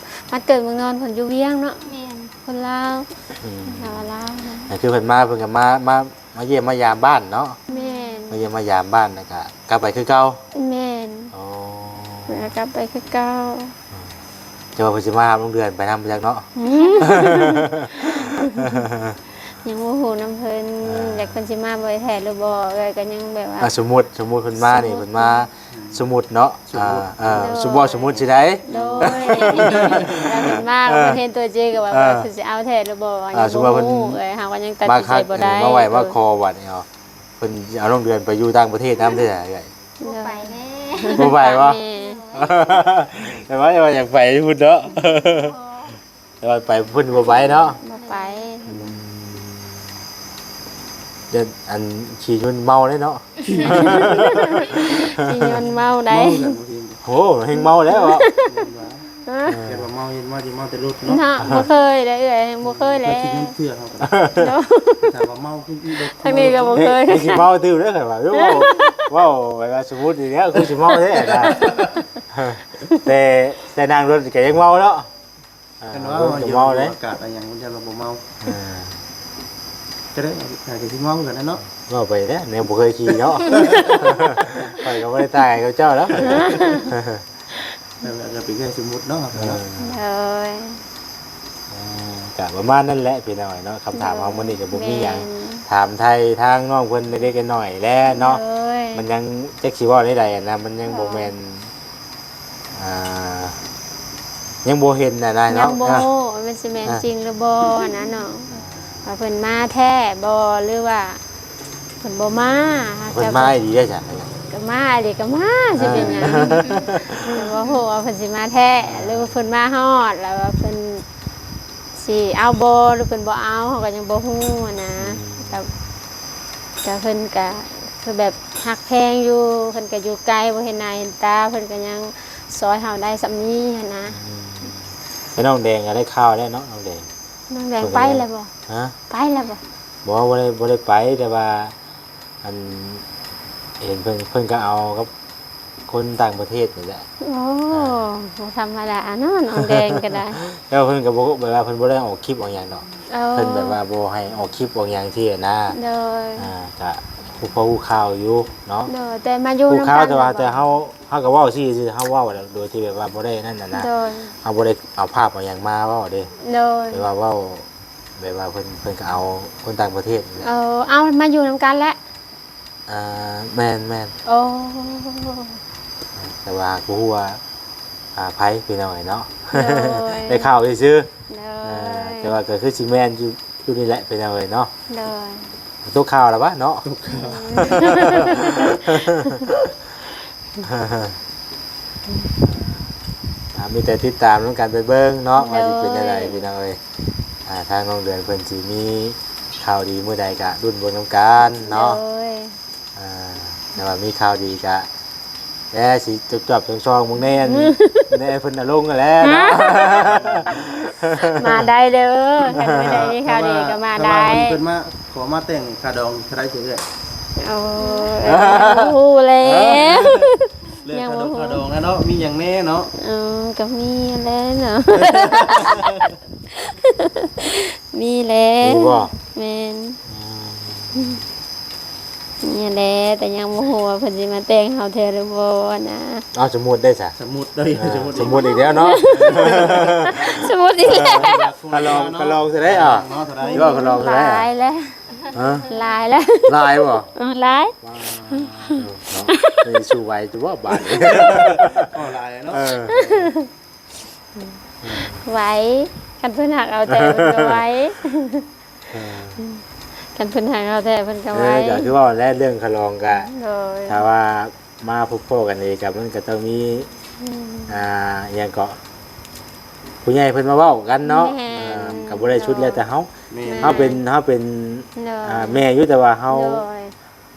ມາເກີດເມືອງນອນ ເພິ່ນຢູ່ວຽງເນາະ. ແມ່ນ. ຄົນລາວ. ອືມ ລາວ ລາວນະ. ກໍຄືເພິ່ນມາ ເພິ່ນກໍມາ ມາ ມາຢ້ຽມມາຢາມບ້ານເນາະ. ແມ່ນ. ມາຢ້ຽມມາຢາມບ້ານ ແລ້ວກໍກັບໄປຄືເກົ່າ. ແມ່ນ. ອໍ ແລ້ວກັບໄປຄືເກົ່າ. ແຕ່ວ່າເພິ່ນຊິມາຮັບນ້ອງເດືອນໄປນຳຈັກເນາະ. ອືມ ຍັງບໍ່ຮູ້ນຳເພິ່ນ. ອ່າ ຈັກເພິ່ນຊິມາບໍ່ແທ້ຫຼືບໍ່ ເອື້ອຍກໍຍັງແບບວ່າ ອ່າ ສົມມຸດ ສົມມຸດເພິ່ນມານີ້ ສົມມຸດ ເພິ່ນມາ ອືມ ສົມມຸດເນາະ. ສົມມຸດ ອ່າ ເອີ ສົມມຸດ ສົມມຸດຊິໄດ້. ໂດຍ ເພິ່ນມາ ເອີ ເພິ່ນເຫັນຕົວຈິງກໍວ່າ ເອີ ເພິ່ນຊິເອົາແທ້ຫຼືບໍ່ ອ່າ ຍັງບໍ່ຮູ້. ສົມມຸດວ່າເພິ່ນ ເອີ ເຮົາກໍຍັງຕັດສິນໃຈບໍ່ໄດ້. ມາຄັດ ມາໄຫວ້ມາຂໍບັດນີ້ເນາະ ເພິ່ນຊິເອົານ້ອງເດືອນໄປຢູ່ຕ່າງປະເທດນຳເດ້. ບໍ່ໄປແດ່. ບໍ່ໄປບໍ່? ແຕ່ວ່າ ແຕ່ວ່າຢາກໄປພຸ້ນເນາະ. ແຕ່ວ່າໄປພຸ້ນບໍ່ໄປເນາະ. ບໍ່ໄປ. ອືມ ເດີ ອັນຂີ່ຍົນເມົາເດ້ເນາະ. ຂີ່ຍົນເມົາໄດ໋. ເມົາແລ້ວບາງທີ. ໂຫ ແຮງເມົາແລ້ວເນາະ. ຮະ? ແຕ່ວ່າເມົາ ເຫັນເມົາ ຊິເມົາແຕ່ລົດເນາະ. ເນາະ ບໍ່ເຄີຍເດ້ເອື້ອຍ ບໍ່ເຄີຍແຫຼະ. ຂີ່ຍົນເທື່ອເຮົາກໍໄດ້. ເນາະ ຖ້າວ່າເມົາຄື ທາງນີ້ກໍບໍ່ເຄີຍ. ເຮີ້ຍ ຊິເມົາຕື່ມເດ້ ຂ້ອຍວ່າ ເວົ້າ ເວົ້າແບບວ່າສົມມຸດນີ້ແຫຼະ ຄືຊິເມົາແທ້ນະ. ແຕ່ ແຕ່ນັ່ງລົດກໍຍັງເມົາເນາະ. ອ່າ ຄັນວ່າເຮົາຢູ່ອາກາດອາຫຍັງ ມັນຈະບໍ່ເມົາ. ອ່າ ຈະໄດ້ ອາດຈະຊິເມົາຄືກັນນະເນາະ. ເວົ້າໄປແຫຼະ ແນວບໍ່ເຄີຍຂີ່ເນາະ. ຂ້ອຍກໍບໍ່ໄດ້ຕ່າງກັບເຈົ້າແລ້ວ. ແຕ່ວ່າກໍເປັນແຄ່ສົມມຸດເນາະ. ເອີ ໂດຍ. ອ່າ ກະປະມານນັ້ນແຫຼະພີ່ນ້ອງເນາະ. ຄຳຖາມເຮົາມື້ນີ້ກໍບໍ່ມີຫຍັງ. ແມ່ນ. ຖາມໄຖ່ທາງນ້ອງເພິ່ນເລັກໆນ້ອຍໆແຫຼະເນາະ. ໂດຍ. ມັນຍັງ ຈັກຊິເວົ້າແນວໃດຫັ້ນນະ ມັນຍັງບໍ່ແມ່ນ ອ່າ ຍັງບໍ່ເຫັນນະນາຍເນາະ. ຍັງບໍ່ຮູ້ວ່າມັນຊິແມ່ນ ອ່າ ຈິງຫຼືບໍ່ນະເນາະ. ອ່າ ວ່າເພິ່ນມາແທ້ບໍ່ ຫຼືວ່າເພິ່ນບໍ່ມາ. ເພິ່ນມາອີ່ຫຼີໄດ໋ຊັ້ນ. ກໍມາອີ່ຫຼີກໍມາ ຊິເປັນຫຍັງ. ອ່າ ແຕ່ບໍ່ຮູ້ວ່າເພິ່ນຊິມາແທ້ ຫຼືວ່າເພິ່ນມາຮອດແລ້ວວ່າເພິ່ນ ຊິເອົາບໍ່ ຫຼືເພິ່ນບໍ່ເອົາ ເຮົາກໍຍັງບໍ່ຮູ້ຫັ້ນນະ. ອືມ ກໍ ກໍເພິ່ນກໍຄືແບບຮັກແພງຢູ່ ເພິ່ນກໍຢູ່ໄກ ບໍ່ເຫັນໜ້າເຫັນຕາ ເພິ່ນກໍຍັງຊ່ອຍເຮົາໄດ້ສ່ຳນີ້ຫັ້ນນະ. ອືມ ແລ້ວນ້ອງແດງກໍໄດ້ຂ່າວແລ້ວເນາະ ນ້ອງແດງ. ນ້ອງແດງໄປແລ້ວບໍ່? ຮະ? ໄປແລ້ວບໍ່? ບໍ່ ບໍ່ໄດ້ ບໍ່ໄດ້ໄປ ແຕ່ວ່າ ອັນ ເຫັນເພິ່ນ ເພິ່ນກໍເອົາກັບຄົນຕ່າງປະເທດນີ້ແຫຼະ. ໂອ້ ອ່າ ບໍ່ທຳມະດາເນາະ ນ້ອງແດງກໍໄດ້. ແຕ່ວ່າເພິ່ນກໍບໍ່ ແບບວ່າເພິ່ນບໍ່ໄດ້ອອກຄລິບອອກຫຍັງດອກ. ໂອ້ ເພິ່ນແບບວ່າບໍ່ໃຫ້ອອກຄລິບອອກຫຍັງຊີ້ນະ. ໂດຍ. ອ່າ ກະຮູ້ພໍຮູ້ຂ່າວຢູ່ເນາະ. ໂດຍ ແຕ່ມາຢູ່ນຳກັນ ຮູ້ຂ່າວ ແຕ່ວ່າ ແຕ່ເຮົາ ເຮົາກໍເວົ້າຊື່ໆ ເຮົາເວົ້າໂດຍທີ່ແບບວ່າບໍ່ໄດ້ນັ້ນນະ. ໂດຍ. ເຮົາບໍ່ໄດ້ເອົາພາບເອົາຫຍັງມາເວົ້າເດ້. ໂດຍ. ແຕ່ວ່າເວົ້າ ແບບວ່າເພິ່ນ ເພິ່ນກໍເອົາຄົນຕ່າງປະເທດນີ້ແຫຼະ. ເອີ ເອົາມາຢູ່ນຳກັນແຫຼະ. ອ່າ ແມ່ນໆ. ໂອ້ ແຕ່ວ່າບໍ່ຮູ້ວ່າ ອ່າ ໃຜພີ່ນ້ອງເອີຍເນາະ. ໂດຍ. ໄດ້ຂ່າວຊື່ໆ. ໂດຍ. ອ່າ ແຕ່ວ່າກໍຄືຊິແມ່ນຢູ່ ຢູ່ນີ້ແຫຼະພີ່ນ້ອງເອີຍເນາະ. ໂດຍ. ຕົກຂ່າວແລ້ວວະເນາະ. ຕົກຂ່າວ. ອ່າ ມີແຕ່ຕິດຕາມນຳກັນໄປເບິ່ງເນາະ ໂດຍ ວ່າຊິເປັນແນວໃດພີ່ນ້ອງເອີຍ. ອ່າ ທາງນ້ອງເດືອນເພິ່ນຊິມີຂ່າວດີມື້ໃດກະລຸ້ນເບິ່ງນຳກັນເນາະ. ໂດຍ. ອ່າ ແຕ່ວ່າມີຂ່າວດີກະ ແຕ່ຊິຈວບໆຊ່ອງໆເບິ່ງແດ່ ອືມ ແດ່ເພິ່ນນະລົງຫັ້ນແຫຼະເນາະ. ມາໄດ້ເດີ ຄັນມື້ໃດມີຂ່າວດີກໍມາໄດ້. ແຕ່ວ່າ ແຕ່ວ່າເພິ່ນມາ ຂໍມາແຕ່ງຄ່າດອງເທົ່າໃດຊິເອື້ອຍ? ໂອ້ ເອີ ຍັງບໍ່ຮູ້ແຫຼະ. ຮະ? ເລື່ອງຄ່າດອງ ຍັງບໍ່ຮູ້ ຄ່າດອງນະເນາະ ມີຫຍັງແດ່ເນາະ? ເອີ ກໍມີແຫຼະເນາະ. ມີແຫຼະ. ມີບໍ່? ແມ່ນ. ອືມ ນີ້ແຫຼະ ແຕ່ຍັງບໍ່ຮູ້ວ່າເພິ່ນຊິມາແຕ່ງເຮົາແທ້ຫຼືບໍ່ນະ. ເອົາ ສົມມຸດໄດ້ຊະ. ສົມມຸດໄດ້. ອ່າ ສົມມຸດ ສົມມຸດອີກແລ້ວເນາະ. ສົມມຸດອີກແລ້ວ. ເອີ ກໍລອງ ກໍລອງຊະໄດ້. ອ່າ ເນາະ ເທົ່າໃດ? ວ່າກໍລອງຊະໄດ້. ຫຼາຍແລ້ວ. ຮະ? ຫຼາຍແລ້ວ. ຫຼາຍບໍ່? ເອີ ຫຼາຍ. ວ້າວ ເນາະ ເອີ ສູ້ໄຫວຢູ່ບໍ່ບາດນີ້? ກໍຫຼາຍເນາະ. ເອີ ໄວ ຄັນເພິ່ນຮັກເອົາແທ້ເພິ່ນກໍໄວ. ເອີ ຄັນເພິ່ນຮັກເຮົາແທ້ເພິ່ນກໍໄວ. ເອີ ກໍຄືເວົ້າແຫຼະ ເລື່ອງຂະຫຼອງກະ ໂດຍ ຖ້າວ່າມາພົບພໍ້ກັນອີກກະ ມັນກໍຕ້ອງມີ ອືມ ອ່າ ອີຫຍັງເກາະ ຜູ້ໃຫຍ່ເພິ່ນມາເວົ້າກັນເນາະ. ແມ່ນ. ເອີ ກໍບໍ່ໄດ້ສຸດແລ້ວແຕ່ເຮົາ. ແມ່ນ. ເຮົາເປັນ ເຮົາເປັນ ໂດຍ ອ່າ ແມ່ຢູ່ ແຕ່ວ່າເຮົາ ໂດຍ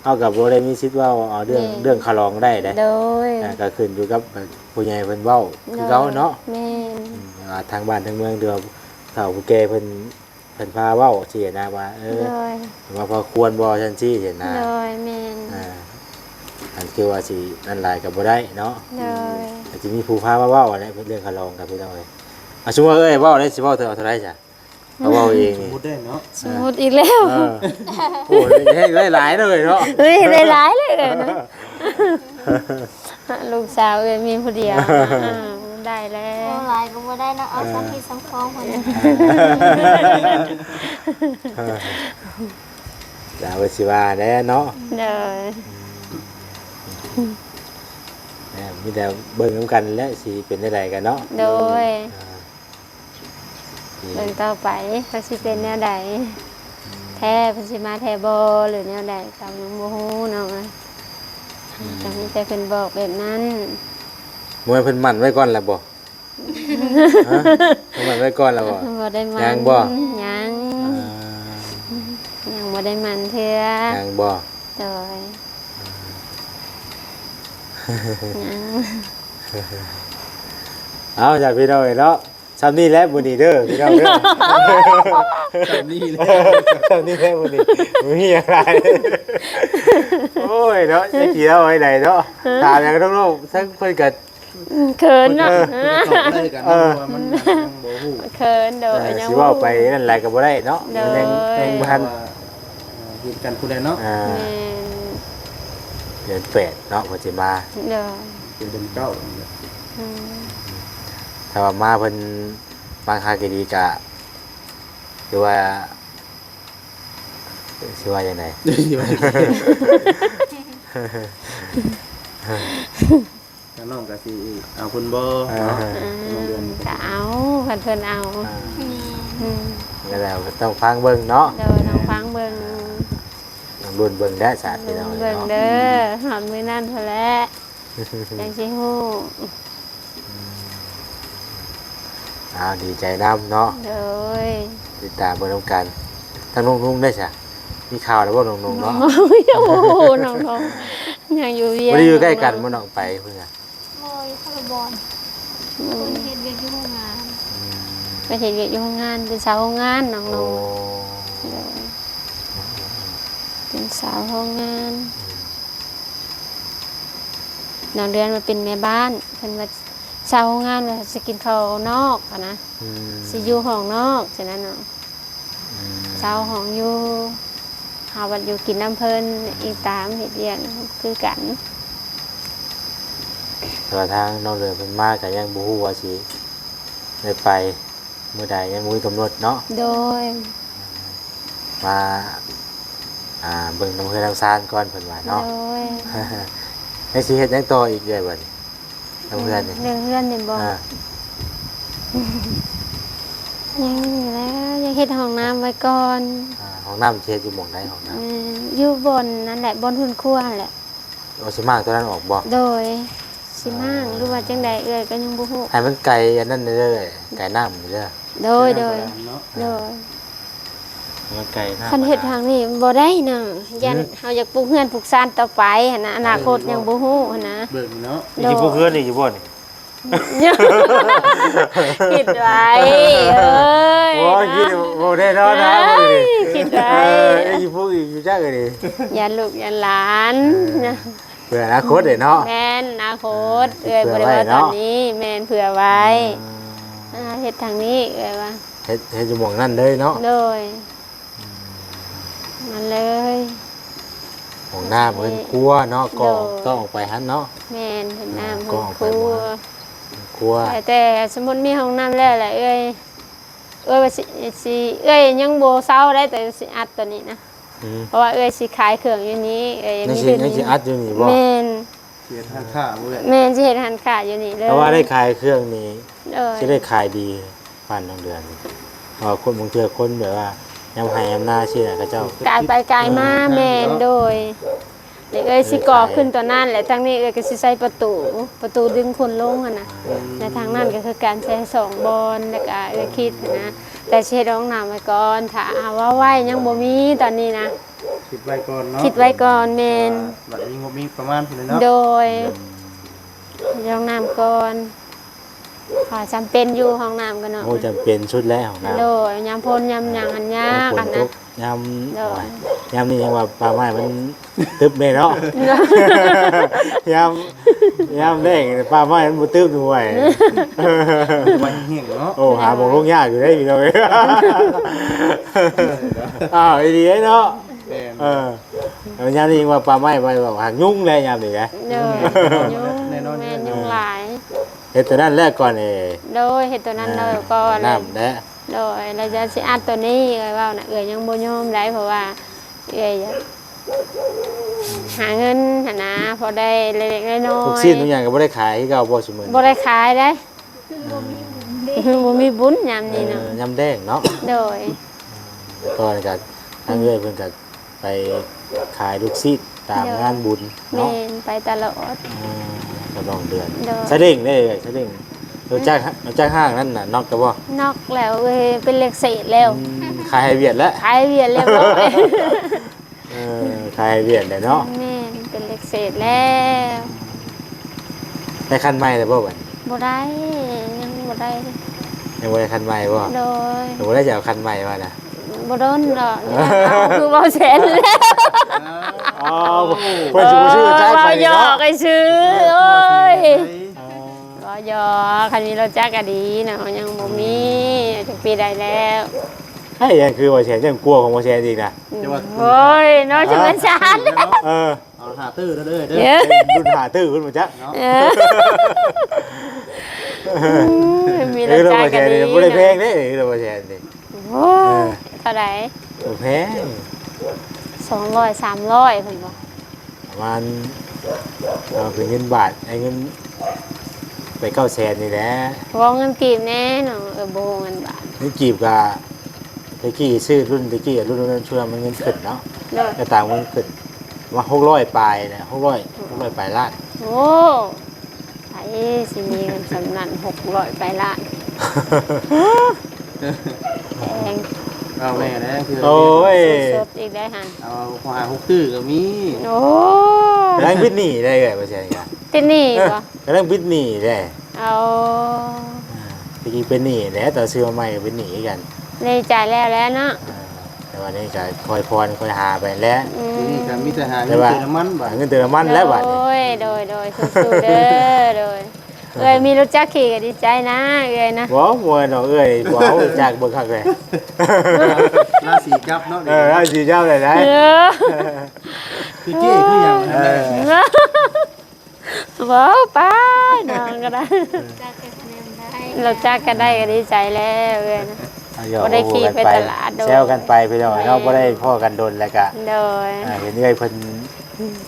ເຮົາກໍບໍ່ໄດ້ມີສິດເວົ້າເອົາເລື່ອງ ແມ່ນ ເລື່ອງຄ່າລອງໄດ້ເດ້. ໂດຍ ອ່າ ກໍຂຶ້ນຢູ່ກັບຜູ້ໃຫຍ່ເພິ່ນເວົ້າຄືເກົ່າເນາະ. ໂດຍ ແມ່ນ ອືມ ວ່າທາງບ້ານທາງເມືອງ ຫຼືວ່າເຖົ້າຜູ້ແກ່ເພິ່ນ ເພິ່ນພາເວົ້າຊີ້ນະ ວ່າ ເອີ ໂດຍ ວ່າພໍຄວນບໍ່ ຊັ້ນຊີ້ນະ. ໂດຍ ແມ່ນ ອ່າ ອັນຄືວ່າຊິນັ້ນຫຼາຍກໍບໍ່ໄດ້ເນາະ. ໂດຍ ອາດຈະມີຜູ້ພາມາເວົ້າແຫຼະ ເລື່ອງຄ່າລອງກັບພີ່ນ້ອງເອີຍ. ອ່າ ສົມມຸດວ່າເອື້ອຍເວົ້າໄດ້ ຊິເວົ້າເທົ່າ ເທົ່າໃດຊະ? ເຮົາເວົ້າເອງນີ້ ສົມມຸດໄດ້ເນາະ ເອີ ສົມມຸດອີກແລ້ວ. ເອີ ໂອ້ຍ ແຮງຫຼາຍໆເລີຍເນາະ. ເອີຍ ຫຼາຍໆເລີຍເນາະ. ລູກສາວເອື້ອຍມີຜູ້ດຽວ ອ່າ ໄດ້ແລ້ວ. ເວົ້າຫຼາຍກໍບໍ່ໄດ້ເນາະ ເອົາ ເອີ ສ່ຳພີ່ສ່ຳຂອງພຸ້ນ. ເອີ ລາວກໍຊິວ່າແຫຼະເນາະ. ໂດຍ ເອີ ມີແຕ່ເບິ່ງນຳກັນແຫຼະ ຊິເປັນແນວໃດກັນເນາະ. ໂດຍ ອ່າ ເບິ່ງຕໍ່ໄປວ່າຊິເປັນແນວໃດ ອືມ ແທ້ ເພິ່ນຊິມາແທ້ບໍ່ ຫຼືແນວໃດ ກໍຍັງບໍ່ຮູ້ເນາະ. ອືມ ກໍມີແຕ່ເພິ່ນບອກແບບນັ້ນ. ບໍ່ແມ່ນເພິ່ນໝັ້ນໄວ້ກ່ອນແລ້ວບໍ່? ຮະ? ເພິ່ນໝັ້ນໄວ້ກ່ອນແລ້ວບໍ່? ບໍ່ໄດ້ໝັ້ນ. ຍັງບໍ່? ຍັງ ອ່າ ຍັງບໍ່ໄດ້ໝັ້ນເທື່ອ. ຍັງບໍ່? ໂດຍ ຍັງ. ເອົາ ຈ້າ ພີ່ນ້ອງເອີຍເນາະ. ຊ່ຳນີ້ແຫຼະມື້ນີ້ເດີພີ່ນ້ອງເດີ. ຊ່ຳນີ້ແຫຼະ ຊ່ຳນີ້ແຫຼະມື້ນີ້ ບໍ່ມີຫຍັງຫຼາຍ. ໂອ້ຍເນາະ ຈັກຊິເວົ້າໄວ້ໃດເນາະ. ຖາມຫຍັງນ້ອງໆ ທັງເພິ່ນກໍ ອືມ ເຂີນເນາະ. ເອີ ເອີ ເອີ ເອີ ເຂີນ. ໂດຍ ເອີ ຍັງບໍ່ຮູ້ ເຂີນ. ໂດຍ ເອີ ຍັງ ຊິເວົ້າໄປນັ້ນຫຼາຍກໍບໍ່ໄດ້ເນາະ. ໂດຍ ມັນຍັງ ຍັງບໍ່ທັນ ເອີ ເຫັນກັນພຸ້ນແຫຼະເນາະ. ອ່າ ແມ່ນ ເດືອນແປດເນາະ ເພິ່ນຊິມາ. ໂດຍ ເປັນເດືອນເກົ້າ. ອືມ ຖ້າວ່າມາເພິ່ນ ມາຫາກະດີກະ ຫຼືວ່າ ຊິວ່າຈັ່ງໃດ? ທາງນ້ອງກໍຊິເອົາເພິ່ນບໍ່ເນາະ? ອ່າ ນ້ອງເດືອນ ກໍເອົາ ຄັນເພິ່ນເອົາ. ອ່າ ອືມ ອືມ ກໍແລ້ວກໍຕ້ອງຟັງເບິ່ງເນາະ. ໂດຍ ຕ້ອງຟັງເບິ່ງ ຕ້ອງລຸ້ນເບິ່ງແຫຼະ ສາດພີ່ນ້ອງເນາະ. ເບິ່ງເດີ ຮອດມື້ນັ້ນພຸ້ນແຫຼະ ຈັ່ງຊິຮູ້. ອືມ ອ້າວ ດີໃຈນຳເນາະ. ໂດຍ ຕິດຕາມເບິ່ງນຳກັນ. ທາງນ້ອງນຸ່ງໄດ້ຊະ ມີຂ່າວແລ້ວບໍ່ນ້ອງນຸ່ງເນາະ? ໂອ້ໂຫ ນ້ອງນຸ່ງຍັງຢູ່ວຽງ. ບໍ່ໄດ້ຢູ່ໃກ້ກັນບໍ່ນ້ອງ? ໄປເພິ່ນກະ ບໍ່ ຢູ່ຄົນລະບ່ອນ. ອືມ ເພິ່ນເຮັດວຽກຢູ່ໂຮງງານ. ອືມ ໄປເຮັດວຽກຢູ່ໂຮງງານ ເປັນສາວໂຮງງານນ້ອງນຸ່ງ. ໂອ້ ໂດຍ ເປັນສາວໂຮງງານ. ອືມ ນ້ອງເດືອນມາເປັນແມ່ບ້ານ ເພິ່ນວ່າ ຊາວໂຮງງານວ່າຊິກິນເຂົ້ານອກຫັ້ນນະ. ອືມ ຊິຢູ່ຫ້ອງນອກຊັ້ນນະເນາະ. ອືມ ເຊົ່າຫ້ອງຢູ່ ເຮົາບັດຢູ່ກິນນຳເພິ່ນ ອີງຕາມເຮັດວຽກຄືກັນ. ແຕ່ວ່າທາງນ້ອງເດືອນເພິ່ນມາກໍຍັງບໍ່ຮູ້ວ່າຊິໄດ້ໄປມື້ໃດ ຍັງບໍ່ມີກຳນົດເນາະ. ໂດຍ ມາ ອ່າ ເບິ່ງນຳເຮືອນນຳຊານກ່ອນເພິ່ນວ່າເນາະ. ໂດຍ ແລ້ວຊິເຮັດຫຍັງຕໍ່ອີກເອື້ອຍບັດນີ້ ນຳເຮືອນນີ້? ເລື່ອງເຮືອນນີ້ບໍ່? ອ່າ ຍັງຢູ່ແລ້ວ ຍັງເຮັດຫ້ອງນ້ຳໄວ້ກ່ອນ. ອ່າ ຫ້ອງນ້ຳຊິເຮັດຢູ່ໝ່ອງໃດຫ້ອງນ້ຳ? ແມ່ນ ຢູ່ບ່ອນນັ້ນແຫຼະ ບ່ອນເຮືອນຄົວຫັ້ນແຫຼະ. ໂອ ຊິມ້າງຕົວນັ້ນອອກບໍ່? ໂດຍ ຊິມ້າງ ອ່າ ຫຼືວ່າຈັ່ງໃດເອື້ອຍກໍຍັງບໍ່ຮູ້. ໃຫ້ມັນໄກອັນນັ້ນເດີ ໄກນ້ຳເດີ. ໂດຍ ໂດຍ ໂດຍ ມັນໄກນ້ຳ. ຄັນເຮັດທາງນີ້ບໍ່ໄດ້ນະ ຢ້ານ ຫືມ ເຮົາຢາກປຸກເຮືອນປຸກຊານຕໍ່ໄປຫັ້ນນະ ອະນາຄົດຍັງບໍ່ຮູ້ຫັ້ນນະ. ເບິ່ງເນາະ ໂດຍ ຊິປຸກເຮືອນອີກຢູ່ບໍ່ນີ້? ຄິດໄວ້ເອີຍ ໂອ້ຍ ນະ ຄິດບໍ່ແນ່ນອນນະ ເອີຍ ຄິດໄວ້. ເອີ ຊິປຸກອີກຢູ່ຈັກອັນນີ້ ຢ້ານລູກຢ້ານຫຼານ ເອີ ນະ. ເພື່ອອະນາຄົດເດ້ເນາະ. ແມ່ນ ອະນາຄົດ ເອີ ເອື້ອຍບໍ່ໄດ້ເວົ້າຕອນນີ້ ເພື່ອໄວ້ເນາະ. ແມ່ນ ເພື່ອໄວ້. ອ່າ ອ່າ ເຮັດທາງນີ້ເອື້ອຍວ່າ ເຮັດ ເຮັດຢູ່ໝ່ອງນັ້ນເລີຍເນາະ. ໂດຍ ອືມ ນັ້ນເລີຍ ຫ້ອງນ້ຳ ເຮືອນຄົວເນາະ. ໂດຍ ກໍຕ້ອງອອກໄປຫັ້ນເນາະ. ແມ່ນ ຫ້ອງນ້ຳ ອ່າ ເຮືອນຄົວ ກໍອອກໄປເຮືອນຄົວ. ແຕ່ ແຕ່ສົມມຸດມີຫ້ອງນ້ຳແລ້ວແຫຼະເອື້ອຍ ເອື້ອຍວ່າຊິ ຊິ ເອື້ອຍຍັງບໍ່ເຊົາໄດ້ ແຕ່ຊິອັດຕົວນີ້ນະ. ອືມ ເພາະວ່າເອື້ອຍຊິຂາຍເຄື່ອງຢູ່ນີ້ ເອື້ອຍມີ ຍັງຊິ ເຮືອນ ຍັງຊິອັດຢູ່ນີ້ບໍ່? ແມ່ນ ຊິເຮັດຮ້ານຄ້າບໍ່ເອື້ອຍ? ແມ່ນ ຊິເຮັດຮ້ານຄ້າຢູ່ນີ້ເລີຍ. ແຕ່ວ່າໄດ້ຂາຍເຄື່ອງນີ້ ໂດຍ ຊິໄດ້ຂາຍດີປານນ້ອງເດືອນນີ້ ເພາະວ່າຄົນ ບາງເທື່ອຄົນແບບວ່າຍາມໄຮ່ຍາມນາຊີ້ນະ ເຂົາເຈົ້າກາຍໄປກາຍມາ. ເອີ ແມ່ນ ໂດຍ ແລ້ວເອື້ອຍຊິກໍ່ຂຶ້ນຕົວນັ້ນ ແລະທາງນີ້ເອື້ອຍກໍຊິໃສ່ປະຕູ ປະຕູດຶງຄົນລົງຫັ້ນນະ. ອືມ ແລະທາງນັ້ນກໍຄືການໃສ່ສອງບ່ອນ ແລ້ວກໍເອື້ອຍຄິດຫັ້ນນະ ແຕ່ຊິເຮັດຫ້ອງນ້ຳໄວ້ກ່ອນ ຖ້າຫາກວ່າໄວ້ຍັງບໍ່ມີຕອນນີ້ນະ. ຄິດໄວ້ກ່ອນເນາະ ຄິດໄວ້ກ່ອນ ແມ່ນ ວ່າບັດມີງົບມີປະມານພຸ້ນແຫຼະເນາະ ໂດຍ ອືມ ຫ້ອງນ້ຳກ່ອນ ເພາະວ່າຈຳເປັນຢູ່ຫ້ອງນ້ຳກໍເນາະ ໂອ້ ຈຳເປັນສຸດແລ້ວຫ້ອງນ້ຳ ໂດຍ ຍາມຝົນຍາມຫຍັງຫັ້ນຍາກ ຍາມຝົນ ຫັ້ນນະ ຕົກ ຍາມ ໂດຍ ໂອ້ຍ ຍາມນີ້ຍັງວ່າປ່າໄມ້ມັນຕຶບແດ່ເນາະ ໂດຍ ຍາມ ຍາມແລ້ງປ່າໄມ້ມັນບໍ່ຕຶບ ໂອ້ຍ ໄປແຫ້ງເນາະ ໂອ້ ຫາໝ່ອງລົງຍາກຢູ່ເດ້ພີ່ນ້ອງເອີຍ ອ້າວ ອີ່ຫຼີເນາະ ແມ່ນ ເອີ ແລ້ວຍາມນີ້ຍັງວ່າປ່າໄມ້ໄວ້ວ່າຫາກຍຸງແຫຼະຍາມນີ້ນະ ໂດຍ ຍຸງ ແນ່ນອນ ແມ່ນ ຍຸງຫຼາຍ ເຮັດຕົວນັ້ນແລ້ວກ່ອນເອ ໂດຍ ເຮັດຕົວນັ້ນແລ້ວກ່ອນ ນ້ຳແຫຼະ ໂດຍ ແລ້ວຈະຊິອັດຕົວນີ້ ເອື້ອຍເວົ້ານະ ເອື້ອຍຍັງບໍ່ຍອມໃດ ເພາະວ່າເອື້ອຍຢາກຫາເງິນຫັ້ນນະ ພໍໄດ້ເລັກໆນ້ອຍໆ ລູກຊີ້ນທຸກຢ່າງກໍບໍ່ໄດ້ຂາຍຄືເກົ່າບໍ່ຊຸມື້ນີ້ ບໍ່ໄດ້ຂາຍເດ້ ເອີ ບໍ່ມີບຸນຍາມນີ້ເນາະ ເອີ ຍາມແລ້ງເນາະ ໂດຍ ແຕ່ກ່ອນກໍທາງເອື້ອຍເພິ່ນກໍ ໄປຂາຍລູກຊີ້ນຕາມງານບຸນເນາະ ໂດຍ ແມ່ນ ໄປຕະຫຼອດ ອ່າ ກັບນ້ອງເດືອນ ໂດຍ ສະເດັງເດ້ ສະເດັງ ໂດຍ ຮູ້ຈັກ ຮູ້ຈັກຫ້າງນັ້ນນະ ນັອກແລ້ວບໍ່? ນັອກແລ້ວເອີຍ ເປັນເຫຼັກເສດແລ້ວ ອືມ ຂາຍໃຫ້ຫວຽດແລ້ວ ຂາຍໃຫ້ຫວຽດລຽບຮ້ອຍ ເອີ ຂາຍໃຫ້ຫວຽດແລ້ວເນາະ ແມ່ນ ເປັນເຫຼັກເສດແລ້ວ ໄດ້ຄັນໃໝ່ແລ້ວບໍ່ບັດນີ້? ບໍ່ໄດ້ ຍັງບໍ່ໄດ້ ຍັງບໍ່ໄດ້ຄັນໃໝ່ບໍ່? ໂດຍ ຍັງບໍ່ໄດ້ຈະເອົາຄັນໃໝ່ວ່ານະ? ບໍ່ດົນດອກ ເອົາຄືເວົ້າແຊນແລ້ວ ອໍ ເພິ່ນຊິບໍ່ຊື້ຈັກໃໝ່ເນາະ ເວົ້າຫຍອກຊື່ ໂອ້ຍ ອໍ ເວົ້າຫຍອກ ຄັນມີລົດຈັກກໍດີເນາະ ຍັງບໍ່ມີ ອືມ ຈັກປີໃດແລ້ວ ໃຫ້ຫຍັງຄືເວົ້າແຊນ ຍັງກວ່າຂອງເວົ້າແຊນອີກນະ ອືມ ໂອ້ຍ ເນາະ ຈະແມ່ນຊັ້ນ ເອີ ເອົາຫ້າຕື້ເດີ ເດີ ເອີ ລຸ້ນຫ້າຕື້ພຸ້ນບໍ່ຈັກເນາະ ເອີ ມີລົດຈັກກໍດີ ເອີ ບໍ່ໄດ້ແພງເດ້ ລົດບໍ່ແພງເດ້ ໂອ້ ເອີ ເທົ່າໃດ? ບໍ່ແພງ ສອງຮ້ອຍ ສາມຮ້ອຍ ເພິ່ນວ່າ ປະມານ ເອົາເປັນເງິນບາດ ໃຫ້ເງິນໄປເກົ້າແສນນີ້ແຫຼະ ເວົ້າເງິນກີບແດ່ເນາະ ເອີ ບໍ່ຮູ້ເງິນບາດ ເງິນກີບກໍ ແຕ່ກີ້ຊື້ລຸ້ນແຕ່ກີ້ ລຸ້ນນັ້ນຊ່ວງມັນເງິນຂຶ້ນເນາະ ໂດຍ ກໍຕາມເງິນຂຶ້ນ ປະມານຫົກຮ້ອຍປາຍແຫຼະ ຫົກຮ້ອຍ ຫົກຮ້ອຍປາຍລ້ານ ໂອ້ ໃຜຊິມີເງິນສ່ຳນັ້ນ ຫົກຮ້ອຍປາຍລ້ານ ແພງ ເອົາແມ່ນແຫຼະ ຄື ໂອ້ຍ ສົດໆອີກໄດ້ຫັ້ນ ເອົາຫົກຫ້າຫົກຕື້ກໍມີ ໂອ້ ກຳລັງບິດໜີ້ໄດ້ເອີຍ ບໍ່ໃຊ່ກະ ຕິດໜີ້ບໍ່? ກຳລັງບິດໜີ້ເດ້ ເອົາ ອ່າ ແຕ່ກີ້ເປັນໜີ້ແຫຼະ ຕອນຊື້ມາໃໝ່ກໍເປັນໜີ້ຄືກັນ ດີໃຈແລ້ວແຫຼະເນາະ ອ່າ ແຕ່ວ່ານີ້ກໍຄ່ອຍຜ່ອນຄ່ອຍຫາໄປແຫຼະ ອືມ ທີນີ້ກໍມີແຕ່ຫາເງິນເຕີມນ້ຳມັນບາດ ຫາເງິນເຕີມນ້ຳມັນແລ້ວບາດນີ້ ໂດຍ ໂດຍ ໂດຍ ສູ້ໆເດີ ໂດຍ ເອື້ອຍມີລົດຈັກຂີ່ກໍດີໃຈນະ ເອື້ອຍນະ ບໍ່ ບໍ່ດອກ ເອື້ອຍບໍ່ເອົາຈັກເບິ່ງຄັກເລີຍ ລາສີຈັບເນາະ ເອີ ລາສີຈັບເລີຍໄດ ເອີ ຄືເຈ້ຄືຫຍັງ ເອີ ເວົ້າໄປ ນ້ອງກໍໄດ້ ຈັກກໍແນມໄດ້ ລົດຈັກກໍໄດ້ກໍດີໃຈແລ້ວເອື້ອຍນະ ອ່າ ບໍ່ໄດ້ຂີ່ໄປຕະຫຼາດໂດນ ແຊວກັນໄປພີ່ນ້ອງເນາະ ແມ່ນ ບໍ່ໄດ້ພໍ້ກັນດົນແລ້ວກະ ໂດຍ ອ່າ ເຫັນເອື້ອຍເພິ່ນ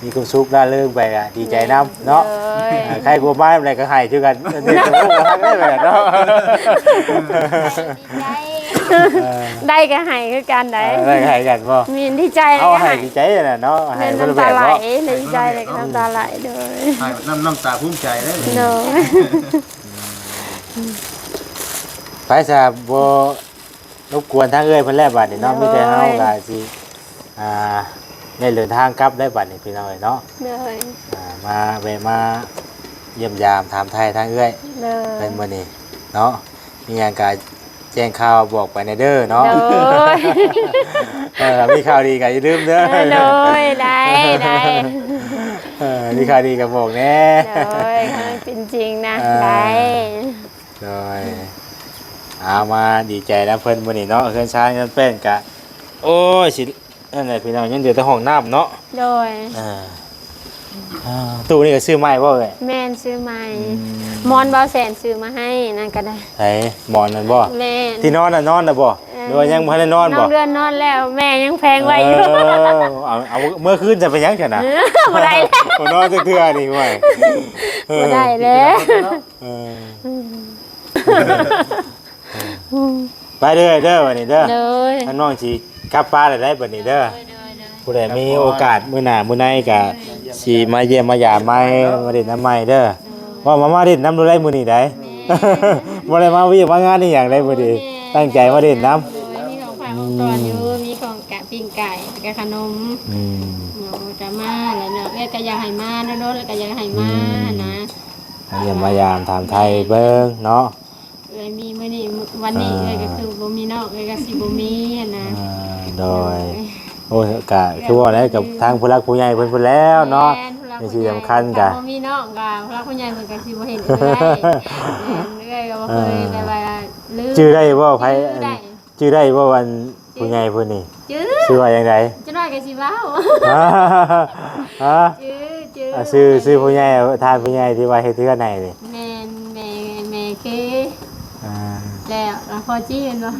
ມີຄວາມສຸກລ່າເລີງໄປກະດີໃຈນຳເນາະ ໂດຍ ອ່າ ໃຄກວ່າມາແລ້ວກໍໃຫ້ຄືກັນ ເອີ ເນາະ ໄດ້ກໍໃຫ້ຄືກັນໄດ໋ ເອີ ໄດ້ກໍໃຫ້ຄືກັນບໍ່? ມີ ດີໃຈ ເຮົາໃຫ້ດີໃຈນະເນາະ ໃຫ້ຄົນລະແບບເນາະ ດີໃຈແລ້ວກໍນ້ຳຕາໄຫຼ ໂດຍ ໃຫ້ນ້ຳ ນ້ຳຕາພູມໃຈເດ້ ໂດຍ ໄປຊະ ບໍ່ລົບກວນທາງເອື້ອຍເພິ່ນແລ້ວບາດນີ້ເນາະ ໂດຍ ມີແຕ່ເຮົາກໍຊິ ອ່າ ໄດ້ເດີນທາງກັບແລ້ວບາດນີ້ພີ່ນ້ອງເອີຍເນາະ ໂດຍ ອ່າ ມາແວະມາຢ້ຽມຢາມຖາມໄຖ່ທາງເອື້ອຍ ໂດຍ ເພິ່ນມື້ນີ້ເນາະ ມີຫຍັງກໍ ແຈ້ງຂ່າວບອກໄປແດ່ເດີເນາະ ໂດຍ ເອີ ມີຂ່າວດີກໍຢ່າລືມເດີ ເອີ ໂດຍ ໄດ້ ໄດ້ ເອີ ມີຂ່າວດີກໍບອກແດ່ ໂດຍ ໃຫ້ມັນເປັນຈິງນະ ເອີ ໄດ້ ໂດຍ ເອົາ ມາດີໃຈນຳເພິ່ນມື້ນີ້ເນາະ ເຮືອນຊານເຮືອນແປ້ນກະ ໂອ້ຍ ຊິ ນັ້ນແຫຼະພີ່ນ້ອງ ຍັງເຫຼືອແຕ່ຫ້ອງນ້ຳເນາະ ໂດຍ ອ່າ ອ່າ ຕູ້ນີ້ກໍຊື້ໃໝ່ບໍ່ເອີຍ? ແມ່ນ ຊື້ໃໝ່ ອືມ ໝອນບ່າວແສນຊື້ມາໃຫ້ ນັ້ນກໍໄດ້ ໃສ ໝອນນັ້ນບໍ່? ແມ່ນ ທີ່ນອນນະ ນອນແລ້ວບໍ່? ເອີ ຫຼືວ່າຍັງບໍ່ທັນໄດ້ນອນບໍ່? ນ້ອງເດືອນນອນແລ້ວ ແມ່ຍັງແພງໄວ້ຢູ່ ເອີ ເອົາ ເອົາເມືອຄືນຈະເປັນຫຍັງຊັ້ນນະ? ບໍ່ໄດ້ແລ້ວ ບໍ່ນອນຈັກເທື່ອນີ້ ຫ້ວຍ ບໍ່ໄດ້ແລ້ວ ເອີ ອືມ ໄປເດີ ເດີ ບັດນີ້ເດີ ໂດຍ ທາງນ້ອງຊິກັບປາແລ້ວໄດ໋ບັດນີ້ເດີ ໂດຍ ໂດຍ ໂດຍ ຜູ້ໃດມີໂອກາດມື້ໜ້າມື້ໃນກໍຊິມາຢ້ຽມມາຢາມໃໝ່ ໂດຍ ມາຫຼິ້ນນຳໃໝ່ເດີ ໂດຍ ວ່າມາ ມາຫຼິ້ນນຳໂລດໄດ໋ມື້ນີ້ໄດ໋ ແມ່ນ ບໍ່ໄດ້ມາວຽກມາງານອີ່ຫຍັງໄດ໋ມື້ນີ້ ໂດຍ ຕັ້ງໃຈມາຫຼິ້ນນຳ ໂດຍ ມີຂອງຝາກ ຫ້ອງຕອນຢູ່ ມີຂອງກະ ປີ້ງໄກ່ ແລ້ວກະຂະໜົມ ອືມ ເນາະ ກະມາແຫຼະເນາະ ເອື້ອຍກະຢາກໃຫ້ມາ ໂດນໆ ແລ້ວກະຢາກໃຫ້ມາ ອືມ ຫັ້ນນະ ມາຢ້ຽມມາຢາມຖາມໄທເບິ່ງເນາະ ເອື້ອຍມີມື້ນີ້ ວັນນີ້ ອ່າ ເອື້ອຍກະຄືບໍ່ມີນ້ອງ ເອື້ອຍກະຊິບໍ່ມີຫັ້ນນະ ອ່າ ໂດຍ ໂດຍ ໂອ້ຍ ກະຄືວ່າແຫຼະ ກັບທາງຜູ້ຫຼັກຜູ້ໃຫຍ່ເພິ່ນພຸ້ນແລ້ວເນາະ ແມ່ນ ຜູ້ຫຼັກຜູ້ໃຫຍ່ ສິ່ງສຳຄັນກະ ຖ້າບໍ່ມີນ້ອງກະຜູ້ຫຼັກຜູ້ໃຫຍ່ເພິ່ນກະຊິບໍ່ເຫັນເອື້ອຍ ແມ່ນ ເອື້ອຍກະບໍ່ເຄີຍ ເອີ ແບບວ່າລືມ ຈື່ໄດ້ບໍ່ ໃຜ ຈື່ໄດ້ ຈື່ໄດ້ບໍ່ອັນ ຈື່ ຜູ້ໃຫຍ່ຜູ້ນີ້? ຈື່ ຊື່ວ່າຈັ່ງໃດ? ຈັກໜ້ອຍກໍຊິເວົ້າ ຮະ? ຈື່ ຈື່ ອ່າ ຊື່ ຊື່ຜູ້ໃຫຍ່ ທ່ານຜູ້ໃຫຍ່ທີ່ວ່າເຮັດເຮືອນໃຫ້ນີ້ ແມ່ນ ແມ່ ແມ່ເຄ ອ່າ ແລ້ວ ແລ້ວພໍ່ຈີ່ແມ່ນບໍ່?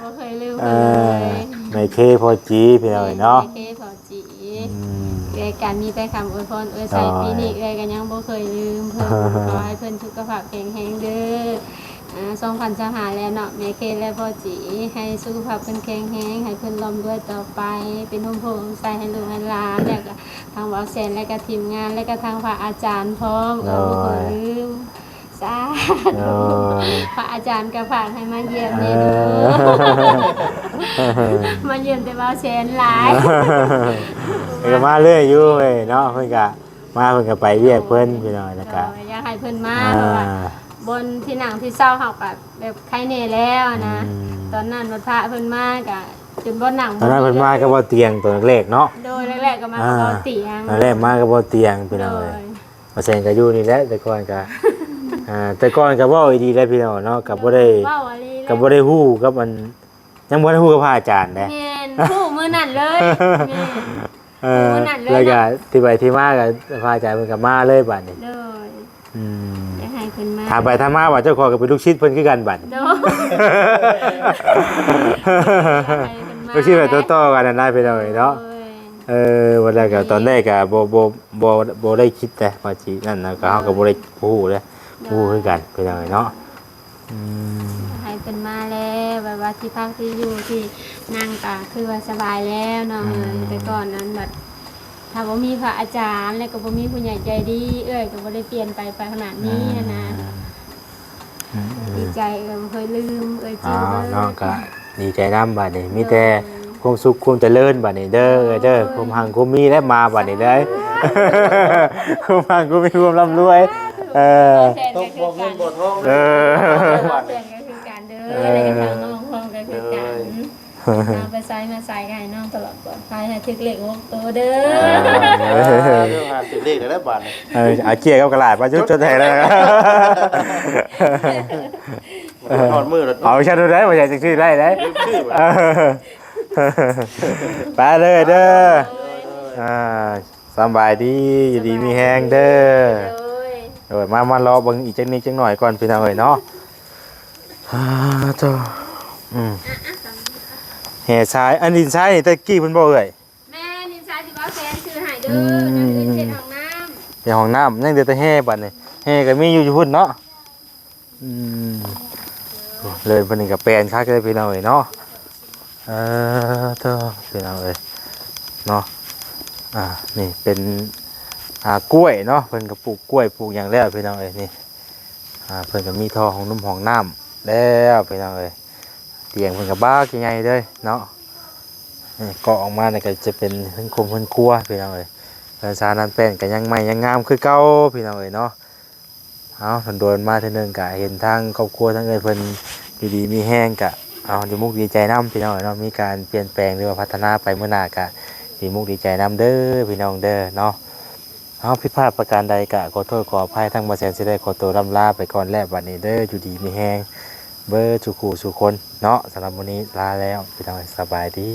ບໍ່ເຄີຍລືມເພິ່ນເລີຍ ເອີ ແມ່ເຄ ພໍ່ຈີ່ ພີ່ນ້ອງເອີຍເນາະ ແມ່ເຄ ພໍ່ ຈີ ອືມ ເອື້ອຍກະມີແຕ່ຄຳອວຍພອນອວຍໄຊ ໂດຍ ປີນີ້ເອື້ອຍກະຍັງບໍ່ເຄີຍລືມເພິ່ນ ຂໍໃຫ້ເພິ່ນສຸຂະພາບແຂງແຮງເດີ ອ່າ ສອງພັນຊາວຫ້າແລ້ວເນາະ ແມ່ເຄ ແລະ ພໍ່ຈີ ໃຫ້ສຸຂະພາບເພິ່ນແຂງແຮງ ໃຫ້ເພິ່ນລ່ຳລວຍຕໍ່ໄປ ເປັນຮົ່ມໂພຮົ່ມໄຊໃຫ້ລູກໃຫ້ຫຼານ ແລ້ວກະທາງບ່າວແສນ ແລ້ວກະທີມງານ ແລ້ວກະທາງພະອາຈານພ້ອມ ໂດຍ ເອື້ອຍບໍ່ເຄີຍລືມ. ສາທຸ ໂດຍ ພະອາຈານກໍຝາກໃຫ້ມາຢ້ຽມແດ່ເດີ ເອີ ມາຢ້ຽມແຕ່ບ່າວແສນຫຼາຍ ເອີ ມາເລື້ອຍຢູ່ເວີຍເນາະ ເພິ່ນກະມາ ເພິ່ນກະໄປວຽກເພິ່ນ ພີ່ນ້ອງ ແລ້ວກະ ໂດຍ ຢາກໃຫ້ເພິ່ນມາ ອ່າ ເພາະວ່າບ່ອນທີ່ນັ່ງທີ່ເຊົາເຮົາກະແບບໄຄແນ່ແລ້ວນະ ອືມ ຕອນນັ້ນບັດພາເພິ່ນມາກະຈົນບໍ່ນັ່ງ ຕອນນັ້ນເພິ່ນມາກັບບ່າວຕຽງຕອນແລກໆເນາະ ໂດຍ ແລກໆກໍມາກັບ ອ່າ ບ່າວຕຽງ ຕອນແລກມາກັບບ່າວຕຽງ ພີ່ນ້ອງເອີຍ ໂດຍ ບ່າວແສນກໍຢູ່ນີ້ແຫຼະ ແຕ່ກ່ອນກໍ ອ່າ ແຕ່ກ່ອນກໍເວົ້າດີໆແຫຼະພີ່ນ້ອງເນາະ ກໍບໍ່ໄດ້ ເວົ້າອີ່ຫຼີແຫຼະ ກໍບໍ່ໄດ້ຮູ້ກັບອັນ ຍັງບໍ່ໄດ້ຮູ້ກັບພະອາຈານເດ້ ແມ່ນ ຮູ້ມື້ນັ້ນເລີຍ ແມ່ນ ເອີ ຮູ້ມື້ນັ້ນເລີຍ ແລ້ວກໍ ເນາະ ທີ່ໄປທີ່ມາກໍພະອາຈານເພິ່ນກໍມາເລີຍບາດນີ້ ໂດຍ ອືມ ຢາກໃຫ້ເພິ່ນມາ ຖາມໄປຖາມມາວ່າເຈົ້າຂອງກໍເປັນລູກສິດເພິ່ນຄືກັນບາດນີ້ ໂດຍ ຢາກໃຫ້ເພິ່ນມາ ລູກສິດແບບຕໍ່ໆກັນນັ້ນນະ ພີ່ນ້ອງເອີຍເນາະ ໂດຍ ເອີ ວ່າແລ້ວກໍ ຕອນແລກກໍບໍ່ ບໍ່ ບໍ່ ບໍ່ໄດ້ຄິດແຕ່ວ່າຊິນັ້ນນະ ກໍເຮົາກໍບໍ່ໄດ້ຮູ້ເດ້ ບໍ່ຮູ້ຄືກັນ ພີ່ນ້ອງເອີຍເນາະ ອືມ ໃຫ້ເພິ່ນມາແລ້ວ ແບບວ່າທີ່ພັກທີ່ຢູ່ທີ່ນັ່ງກໍຄືວ່າສະບາຍແລ້ວເນາະ ອືມ ແຕ່ກ່ອນນັ້ນບັດ ຖ້າບໍ່ມີພະອາຈານ ແລ້ວກໍບໍ່ມີຜູ້ໃຫຍ່ໃຈດີ ເອື້ອຍກໍບໍ່ໄດ້ປ່ຽນໄປ ໄປຂະໜາດນີ້ຫັ້ນນະ ອືມ ອືມ ອືມ ດີໃຈ ເອື້ອຍບໍ່ເຄີຍລືມ ເອື້ອຍຈື່ເບີດ ເນາະ ກໍດີໃຈນຳບາດນີ້ ມີແຕ່ ໂດຍ ຄວາມສຸກຄວາມຈະເລີນບາດນີ້ເດີ ໂດຍ ເອີຍເດີ ຄວາມຮັ່ງຄວາມມີແຫຼະມາບາດນີ້ເດີ ສາທຸ ຄວາມຮັ່ງຄວາມມີຄວາມລ່ຳລວຍ ສາທຸ ເອີ ຕົກບໍ່ເງິນບໍ່ທອງ ເອີ ແຟນກໍຄືກັນເດີ ເອີ ແລ້ວກໍທາງນ້ອງພ້ອມກໍຄືກັນ ໂດຍ ນ້ອງໄປໃສມາໃສກໍໃຫ້ນ້ອງຕະຫຼອດປອດໄພ ໃຫ້ຖືກເລກຫົກໂຕເດີ ເອີ ເອີ ເລື່ອງຫາຖືກເລກແລ້ວບາດນີ້ ເອີ ເອົາເຈ້ຍກັບກະຫຼາດມາຈຸດຈົດໃຫ້ແລ້ວ ຮອດມື້ແລ້ວ ເອົາຊັ້ນໄດ້ບໍ່ ຢາກຈັກຊື້ໄດ້ເດ້ ຊື້ບໍ່ ເອີ ໄປເລີຍເດີ ໂດຍ ອ່າ ສະບາຍດີ ຢູ່ດີມີແຮງເດີ ໂດຍ ໂດຍ ມາ ມາເລາະເບິ່ງອີກຈັກນິດຈັກໜ້ອຍກ່ອນ ພີ່ນ້ອງເອີຍເນາະ ອ່າ ໂທ້ ອືມ ແຫ່ຊາຍ ອັນດິນຊາຍນີ້ແຕ່ກີ້ເພິ່ນບໍ່ເອື້ອຍ? ແມ່ນ ດິນຊາຍທີ່ບ່າວແສນຊື້ໃຫ້ເດີ ອືມ ອັນອື່ນເຮັດຫ້ອງນ້ຳ ເຮັດຫ້ອງນ້ຳ ຍັງເຫຼືອແຕ່ແຮ່ບາດນີ້ ແຮ່ກໍມີຢູ່ ຢູ່ພຸ້ນເນາະ ອືມ ເລີຍເພິ່ນນີ້ກໍແປນຄັກເລີຍ ພີ່ນ້ອງເອີຍເນາະ ເອີ ໂທ້ ພີ່ນ້ອງເອີຍເນາະ ອ່າ ນີ້ເປັນ ອ່າ ກ້ວຍເນາະ ເພິ່ນກໍປູກກ້ວຍ ປູກຫຍັງແລ້ວ ພີ່ນ້ອງເອີຍ ນີ້ ອ່າ ເພິ່ນກໍມີທໍ່ຫ້ອງນຸ່ມຫ້ອງນ້ຳແລ້ວ ພີ່ນ້ອງເອີຍ ຕຽງເພິ່ນກໍບັກໃຫຍ່ເລີຍເນາະ ນີ້ເກາະອອກມານີ້ກໍຈະເປັນເຮືອນຄົມເຮືອນຄົວ ພີ່ນ້ອງເອີຍ ເຮືອນຊານນັ້ນແປ້ນກໍຍັງໃໝ່ຍັງງາມຄືເກົ່າ ພີ່ນ້ອງເອີຍເນາະ ເອົາ ດົນໆມາເທື່ອໜຶ່ງກະເຫັນທາງຄອບຄົວທາງເອື້ອຍເພິ່ນຢູ່ດີມີແຮງ ກະ ເອົາ ດີມຸກດີໃຈນຳ ພີ່ນ້ອງເນາະ ມີການປ່ຽນແປງ ຫຼືວ່າພັດທະນາໄປມື້ໜ້າ ກະດີມຸກດີໃຈນຳເດີ ພີ່ນ້ອງເດີເນາະ ເອົາ ຜິດພາດປະການໃດກະຂໍໂທດຂໍອະໄພ ທາງບ່າວແສນຊິໄດ້ຂໍໂຕລ່ຳລາໄປກ່ອນແລ້ວ ບັດນີ້ເດີ ຢູ່ດີມີແຮງເບິດສູ່ຄູ່ສູ່ຄົນເນາະ ສຳລັບມື້ນີ້ລາແລ້ວ ພີ່ນ້ອງ ສະບາຍດີ.